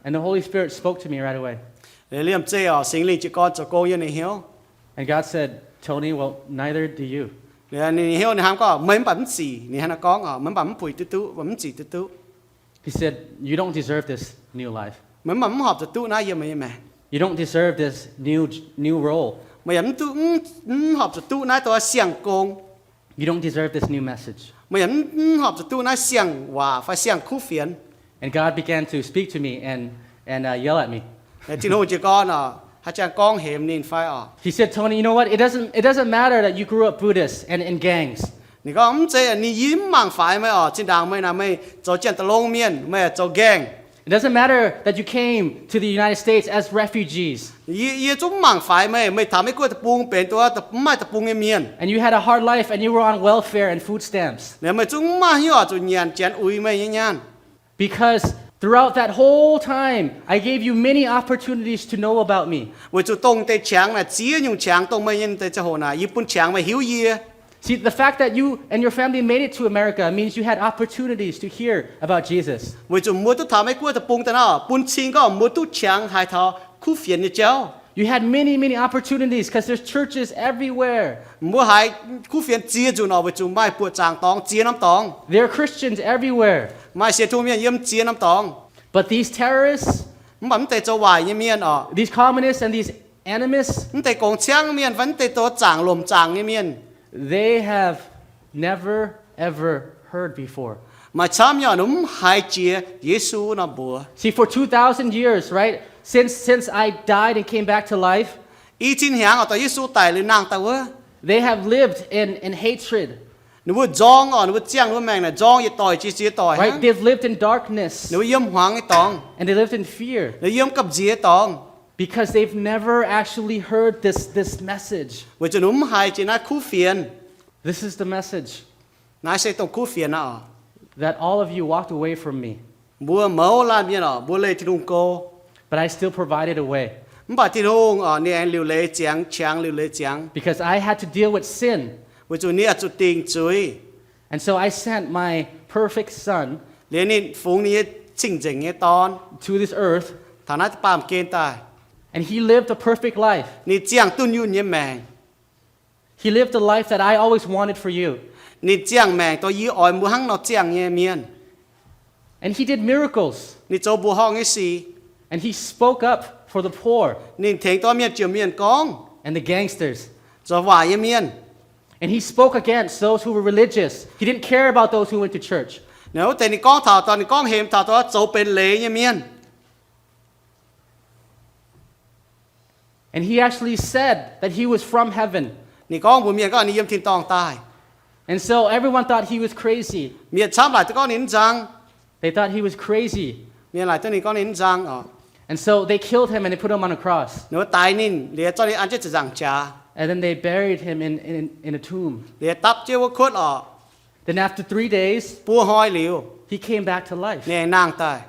And the Holy Spirit spoke to me right away. Liemh zeih oc, Singx Lingh jiez gorn zoux gong yiem ninh hnyouv. And God said, Tony, well, neither do you. Ninh hnyouv ninh hnamv gorngv, meih mv baac mv zic. Ninh hnangv naaiv gorngv, meih mv baac mv puix duqv duqv, mv zic duqv duqv. He said, you don't deserve this new life. Meih mv baac mv horpc zuqc duqv naaiv yiem meih nyei maengc. You don't deserve this new, new role. Meih yaac mv duqv, mv horpc zuqc duqv naaiv douz siang-gong. You don't deserve this new message. Meih yaac mv horpc zuqc duqv naaiv siang-waac fai siang-kuv fienx. And God began to speak to me and, and uh, yell at me. Tin-Hungh jiez gorn oc, haaix jangx gorngv hemx ninh fai oc. He said, Tony, you know what? It doesn't, it doesn't matter that you grew up Buddhist and in gangs. Ninh gorngv, mv zeiz ninh, yie mv mangc faix meih oc. Zinh ndaangc meih naaic meih zoux janx-da'long mienh, meih zoux gaengh. It doesn't matter that you came to the United States as refugees. Yie, yie zungv mv mangc faix meih, meih taux Meiv Guoqv deic-bung benx duqv mv maaih deic-bung nyei mienh. And you had a hard life and you were on welfare and food stamps. Meih zungv mv maaih hnyouv zuqc nyanc janx uix meih nyei nyaanh. Because throughout that whole time, I gave you many opportunities to know about me. Weic zuqc dongh deix qangx naaic ziex nyungc qangx dongh meih nyei deix ziangh hoc naaic, yie bun qangx meih hiuv yie. See, the fact that you and your family made it to America means you had opportunities to hear about Jesus. Weic zuqc mbuo duqv taux Meiv Guoqv deic-bung daaih nor, bun cing gorngv mbuo duqv qangx haiz taux kuv fienx nyei jauv. You had many, many opportunities 'cause there's churches everywhere. Mbuo haiz kuv fienx ziex nzunc oc, weic zuqc maaih buoqc zaangc dorngx ziex norm dorngx. There are Christians everywhere. Maaih sienx Tin-Hungh mienh yiem ziex norm dorngx. But these terrorists, Mv baac mv deix zoux waaic nyei mienh oc, these communists and these animists, mv deix gongx ciangv mienh fai mv deix zoux zaangc lomc zaangc nyei mienh, they have never, ever heard before. Maaih camv nyei oc, ninh mv haiz jiex Yesu nor mbuox. See, for two thousand years, right, since, since I died and came back to life, I cin hnyangx oc, dorh Yesu daic liuz nangh daaih wuov, they have lived in, in hatred. Ninh mbuo nzorng oc, ninh mbuo ziangh ninh mbuo maengc naaic nzorng yietc doic jiex ziex doic hnangv. Right? They've lived in darkness. Ninh mbuo yiem hmuangx nyei dorngx. And they lived in fear. Ninh mbuo yiem gamh nziex nyei dorngx. Because they've never actually heard this, this message. Weic zuqc ninh mbuo mv haiz jiex naaiv kuv fienx. This is the message Naaiv se dongh kuv fienx aqv oc. That all of you walked away from me. Mbuo mouz laanh mienh oc, mbuo leih Tin-Hungh go. But I still provided a way. Mv baac Tin-Hungh oc, ninh aengx liuc leiz ziangx, qangx liuc leiz ziangx. Because I had to deal with sin. Weic zuqc ninh oix zuqc dingc zuiz. And so I sent my perfect son Liuz ninh fungx ninh nyei cing-nzengc nyei dorn to this earth. Taux naaiv baamh gen daaih. And he lived a perfect life. Ninh ziangh dunh yunh nyei maengc. He lived the life that I always wanted for you. Ninh ziangh maengc dongh yie oix mbuo hnangv nor ziangh nyei mienh. And he did miracles. Ninh zoux mbuoqc horngh nyei sic. And he spoke up for the poor Ninh tengx dorh mienh jiex mienh gorngv. and the gangsters. Zoux waaic nyei mienh. And he spoke against those who were religious. He didn't care about those who went to church. Ninh wuov deix ninh gorngv taux, dongh ninh gorngv hemx taux dongh zoux benx leiz nyei mienh. And he actually said that he was from heaven. Ninh gorngv mbuox mienh gorngv ninh yiem tin-dorngh daaih. And so everyone thought he was crazy. Mienh camv laaic duqv gorngv ninh mv nzang. They thought he was crazy. Mienh laaic duqv ninh gorngv ninh mv nzang oc. And so they killed him and they put him on a cross. Ninh mbuo daix ninh liuz zorqv ninh an jienv ziepc nzaangc jaax. And then they buried him in, in, in a tomb. Liuz dapv jienv wuov kuotv oc. Then after three days, Buo hnoi liuz, he came back to life. Ninh aengx nangh daaih.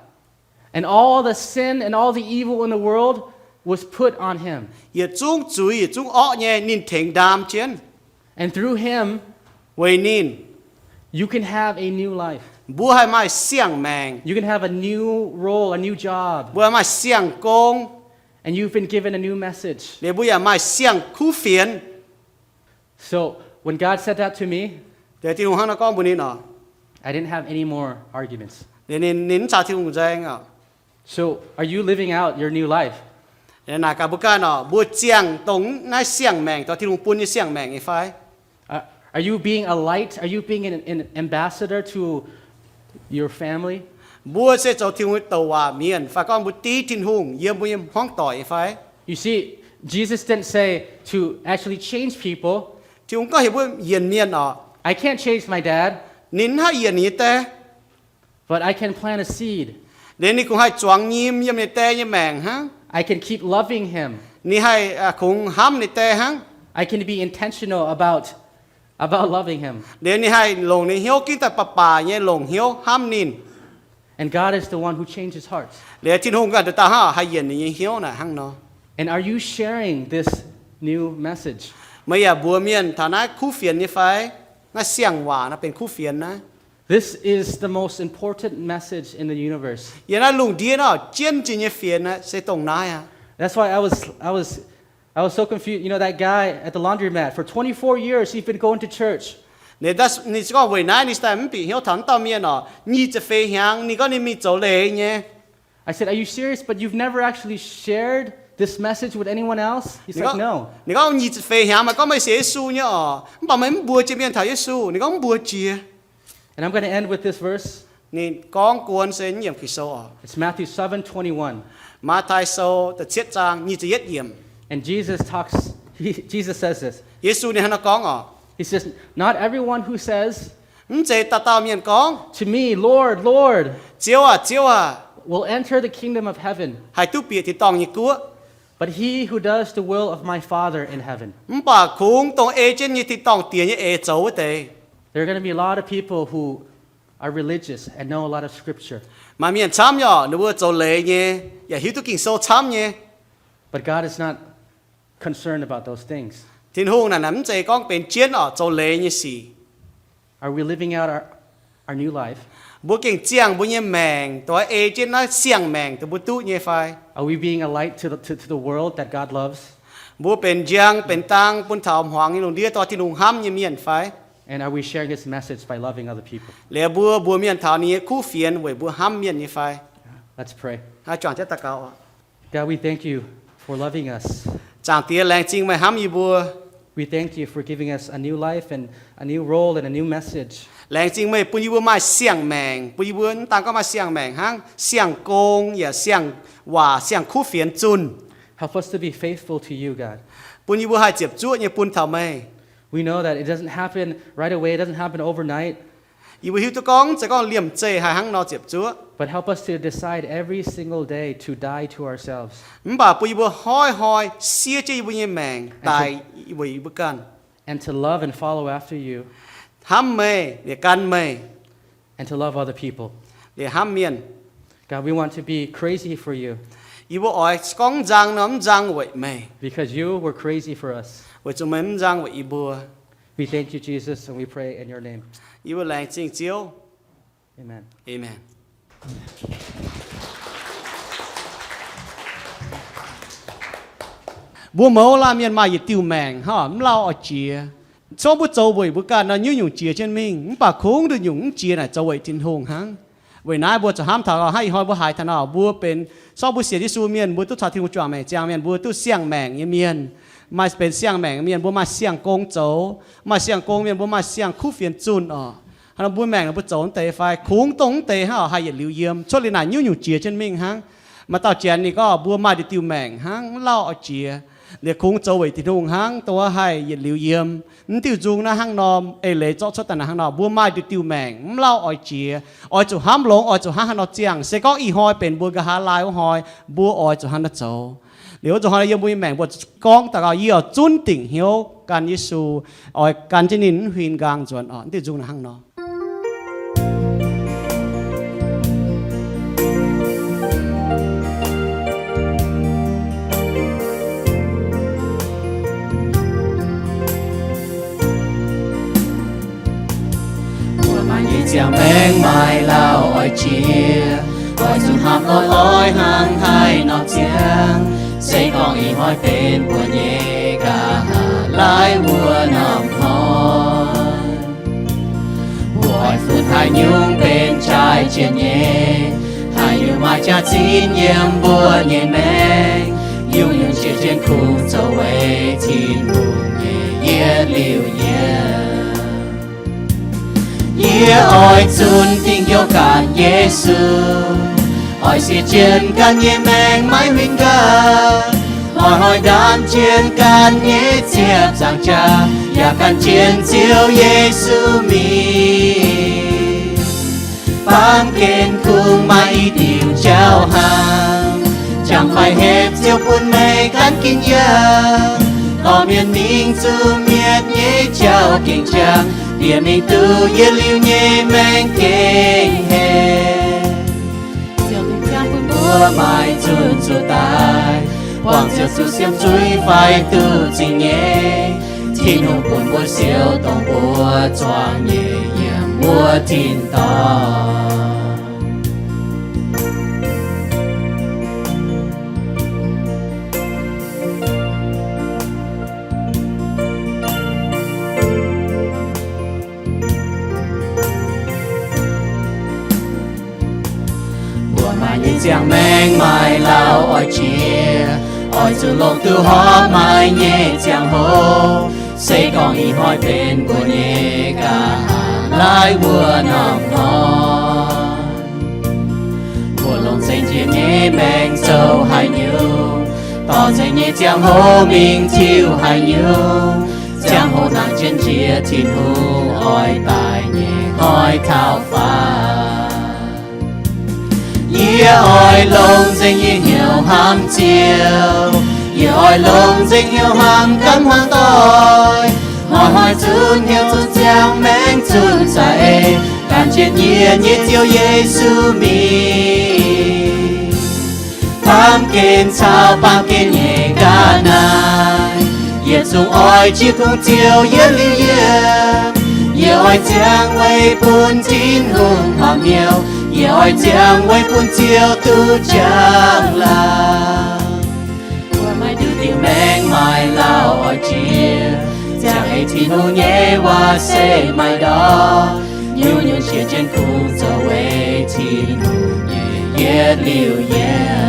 And all the sin and all the evil in the world was put on him. Yietc zungv zuiz, yietc zungv orqv nyei ninh tengx ndaam jienv. And through him, Weic ninh, you can have a new life. Mbuo haih maaih siang-maengc. You can have a new role, a new job. Mbuo haih maaih siang-gong. And you've been given a new message. Liuz mbuo yaac maaih siang-kuv fienx. So when God said that to me, Liuz Tin-Hungh hnangv naaiv gorngv mbuox ninh oc, I didn't have any more arguments. Liuz ninh, ninh mv caux Tin-Hungh nzaeng oc. So are you living out your new life? Naaic gaax mbuo ganh oc, mbuo ziangh dongh naaiv siang-maengc, dongh Tin-Hungh bun nyei siang-maengc nyei fai? Are, are you being a light? Are you being an, an ambassador to your family? Mbuo se zoux Tin-Hungh nyei douc waac mienh fai gorngv mbuo div Tin-Hungh yiem mbuo nyei hmuangv doic nyei fai? You see, Jesus didn't say to actually change people. Tin-Hungh gorngv heuc mbuo yienc mienh oc. I can't change my dad, Ninh mv haih yienc ninh nyei die, but I can plant a seed. Liuz ninh kungx haih zuangx nyim yiem ninh die nyei maengc hnangv. I can keep loving him. Ninh haih kungx hnamv ninh die hnangv. I can be intentional about, about loving him. Liuz ninh haih longc ninh hnyouv ginv daaih baac baac nyei longc hnyouv hnamv ninh. And God is the one who changes hearts. Liuz Tin-Hungh ganh dauh dauh hnangv haih yienc ninh nyei hnyouv naaic hnangv nor. And are you sharing this new message? Meih yaac mbuox mienh taux naaiv kuv fienx nyei fai? Naaiv siang-waac naaiv benx kuv fienx naaiv. This is the most important message in the universe. Yiem naaiv lungh ndiev naaiv jienv jiex nyei fienx naaiv se dongh naaiv aqv. That's why I was, I was, I was so confused. You know, that guy at the laundromat, for twenty-four years, he's been going to church. Ninh, ninh gorngv weic naaiv ninh daaih mv bieqc hnyouv taux wuov dauh mienh oc, nyic ziepc feix hnyangx ninh gorngv ninh mingh zoux leiz nyei. I said, "Are you serious? But you've never actually shared this message with anyone else?" He's like, "No." Ninh gorngv, nyic ziepc feix hnyangx meih gorngv meih sienx Yesu nyei oc, mv baac meih mv mbuox jiex mienh taux Yesu. Ninh gorngv mv mbuox jiex. And I'm gonna end with this verse. Ninh gorngv guon se naaiv yiemc Ging-Sou oc. It's Matthew seven twenty-one. Matv^tai Sou da'cietv zaang nyic ziepc yietv yiemc. And Jesus talks, he, Jesus says this. Yesu ninh hnangv naaiv gorngv oc. He says, "Not everyone who says Mv zeiz dauh dauh mienh gorngv, to me, 'Lord, Lord,' Ziouv aac, Ziouv aac, will enter the kingdom of heaven, haih duqv bieqc tin-dorngh nyei guoqv, but he who does the will of my Father in heaven." Mv baac kungx dongh ei jienv nyei tin-dorngh Diex nyei eix zoux wuov deix. There are gonna be a lot of people who are religious and know a lot of scripture. Maaih mienh camv nyei oc, ninh mbuo zoux leiz nyei, yaac hiuv duqv Ging-Sou camv nyei. But God is not concerned about those things. Tin-Hungh naaic, naaic mv zeiz gorngv benx jienv oc zoux leiz nyei sic. Are we living out our, our new life? Mbuo gengh ziangh mbuo nyei maengc dongh ei jienv naaiv siang-maengc dongh mbuo duqv nyei fai? Are we being a light to the, to, to the world that God loves? Mbuo benx njang benx dang bun taux hmuangx nyei lungh ndiev dongh Tin-Hungh hnamv nyei mienh fai? And are we sharing his message by loving other people? Liuz mbuo mbuox mienh taux ninh nyei kuv fienx weic mbuo hnamv mienh nyei fai? Let's pray. Hnangv juangc jienv daux gaux oc. God, we thank you for loving us. Zaangc Diex, laengz zingh meih hnamv yie mbuo. We thank you for giving us a new life and a new role and a new message. Laengz zingh meih bun yie mbuo maaih siang-maengc, bun yie mbuo mv daan gorngv maaih siang-maengc hnangv, siang-gong yaac siang-waac siang-kuv fienx zunh. Help us to be faithful to you, God. Bun yie mbuo haih ziepc zuoqv nyei bun taux meih. We know that it doesn't happen right away, it doesn't happen overnight. Yie mbuo hiuv duqv gorngv mv zeiz gorngv liemh zeih haih hnangv nor ziepc zuoqv. But help us to decide every single day to die to ourselves. Mv baac bun yie mbuo hnoi-hnoi siev jienv yie mbuo nyei maengc daaih weic yie mbuo ganh. And to love and follow after you. Hnamv meih, liepc gan meih. And to love other people. Liepc hnamv mienh. God, we want to be crazy for you. Yie mbuo oix gorngv mv nzang nor mv nzang weic meih. Because you were crazy for us. Weic zuqc meih mv nzang weic yie mbuo. We thank you, Jesus, and we pray in your name. Yie mbuo laengz zingh Ziouv. Amen. Amen. Mbuo mouz laanh mienh maaih yietc diuh maengc hnangv mv lauh oix jiex. Zorqv mbuo zoux weic mbuo ganh nor nyungc-nyungc jiex jienv mingh, mv baac kungx nduqc nyungc mv jiex naaic zoux weic Tin-Hungh hnangv. Weic naaiv mbuo zuqc hnamv taux hnangv ih hnoi mbuo haiz taux nor, mbuo benx, zorqv mbuo sienx Yesu mienh, mbuo duqv caux Tin-Hungh juangc maengc ziangh mienh, mbuo duqv siang-maengc nyei mienh. Maaih benx siang-maengc mienh, mbuo maaih siang-gong zoux. Maaih siang-gong mienh, mbuo maaih siang-kuv fienx zunh oc. Hnangv nor mbuo maengc naaic mbuo zoux mv deix fai? Kungx dongh mv deix hnangv oc haih yietc liuz yiem. Cuotv liuz naaic nyungc-nyungc jiex jienv mingh hnangv. Maaih dauh janx ninh gorngv, mbuo maaih nduqc diuh maengc hnangv mv lauh oix jiex, liepc kungx zoux weic Tin-Hungh hnangv dongh wuov haih yietc liuz yiem. Mv diuh nzung naaiv hnangv nor, eix leiz zorqv cuotv daaih naaic hnangv nor, mbuo maaih nduqc diuh maengc mv lauh oix jiex, oix zuqc hnamv longx, oix zuqc hnangv haaix nor ziangh. Se gorngv ih hnoi benx mbuo nqa'haav laai wuov hnoi, mbuo oix zuqc hnangv naaiv zoux. Liuz wuov nzunc hnoi yiem mbuo nyei maengc mbuo gorngv daux gaux, yie oix zunv dingc hnyouv gan Yesu, oix gan jienv ninh huin nqaang nzuonx oc. Mv diuh nzung naaic hnangv nor. Mbuo maaih nyei ziangh maengc maiv lauh oix jiex, oix zuqc hnamv longx hnangv haaix nor ziangh. Se gorngv ih hnoi benx mbuo nyei nqa'haav laai wuov norm hnoi, mbuo oix funx haaix nyungc benx jaaix jiex nyei, haaix nyungc maaih jaax-zinh yiem mbuo nyei maengc, nyungc-nyungc jiex jienv kungx zoux weic Tin-Hungh nyei yietc liuz yiem. Yie oix zunv dingc hnyouv gan Yesu, oix siec jienv ganh nyei maengc maiv huin nqaang, hnoi-hnoi ndaam jienv ganh nyei ziepc nzaangc jaax, yaac gan jienv Ziouv Yesu mingh. Baamh gen kungx maaih i diuc jauv hnaangx, jangx faix hepc Ziouv bun meih gan gin yangh. Dorh mienh mingh zuqc mietc nyei jauv gengh jangx, bieqc mingh duqv yietc liuz nyei maengc gengh hepc. maaih zunh zuqc daaih, buangh Ziouv zuqc siemv zuiz fai duqv zingh nyeic. Tin-Hungh bun mbuo siou dongh mbuo zuangx nyeic yiem wuov tin-dorngh. Mbuo maaih nyei ziangh maengc maaih lauh oix jiex, oix zuqc longc duqv horpc maaih nyei ziangh hoc. Se gorngv ih hnoi benx mbuo nyei nqa'haav laaic wuov norm hnoi, mbuo longc nzengc njiec nyei maengc zoux haaix nyungc, dorh nzengc nyei ziangh hoc mingh tiuv haaix nyungc, ziangh hoc nangc jienv njiec Tin-Hungh oix daaih nyei hnoi taux faanv. Yie oix longc nzengc yie hnyouv hnamv Ziouv. Yie oix longc nzengc hnyouv hnamv gan hmuangx doic. Hnoi-hnoi zunc hnyouv zunc ziangh maengc zunc za'eix, gan jienv yie nyei Ziouv Yesu mingh. Baamh gen caux baamh gen nyei ga'naaiv, yie zungv oix jiex kungx Ziouv yietc liuz yiem. Yie oix ziangh weic bun Tin-Hungh horpc hnyouv. Yie oix ziangh weic bun Ziouv duqv njang-laangc. Mbuo maaih nduqc diuh maengc maaih lauh oix jiex, ziangh ei Tin-Hungh nyei waac se maaih ndortv. Nyungc-nyungc jiex jienv kungx zoux weic Tin-Hungh nyei yietc liuz yiem.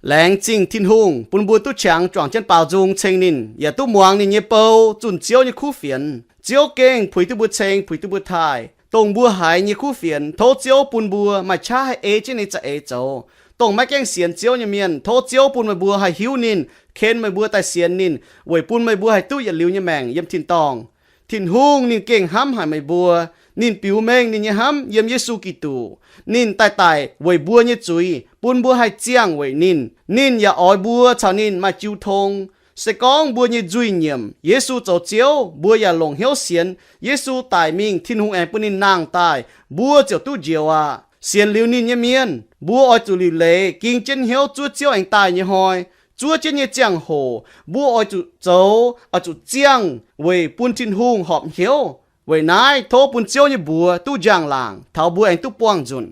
Laengz zingh Tin-Hungh bun mbuo duqv qangx juangc jienv baaux nzung ceng ninh, yaac duqv muangx ninh nyei bou zunh Ziouv nyei kuv fienx. Ziouv gengh puix duqv mbuo ceng, puix duqv mbuo taaih. Dongh mbuo haiz nyei kuv fienx, tov Ziouv bun mbuo maaih qaqv haih ei jienv ninh za'eix zoux. Dongh maiv gaengh sienx Ziouv nyei mienh, tov Ziouv bun meih mbuo haih hiuv ninh, ken meih mbuo daaih sienx ninh, weic bun meih mbuo haih duqv yietc liuz nyei maengc yiem tin-dorngh. Tin-Hungh ninh gengh hnamv haic meih mbuo. Ninh biux mengh ninh nyei hnamv yiem Yesu Giduc. Ninh daaih daic weic mbuo nyei zuiz, bun mbuo haih ziangh weic ninh. Ninh yaac oix mbuo caux ninh maaih jiu tong. Se gorngv mbuo nyei nzuih nyiemc Yesu zoux Ziouv, mbuo yaac longc hnyouv sienx Yesu daic mingh, Tin-Hungh aengx bun ninh nangh daaih, mbuo ziouc duqv njoux aqv. Sienx liuz ninh nyei mienh, mbuo oix zuqc liuc leiz ging jienv hnyouv zuov Ziouv aengx daaih nyei hnoi. Zuov jienv nyei ziangh hoc mbuo oix zuqc zoux, oix zuqc ziangh weic bun Tin-Hungh horpc hnyouv. Weic naaiv tov bun Ziouv nyei mbuox duqv njang-laangc taux mbuo aengx duqv buangh nzunc.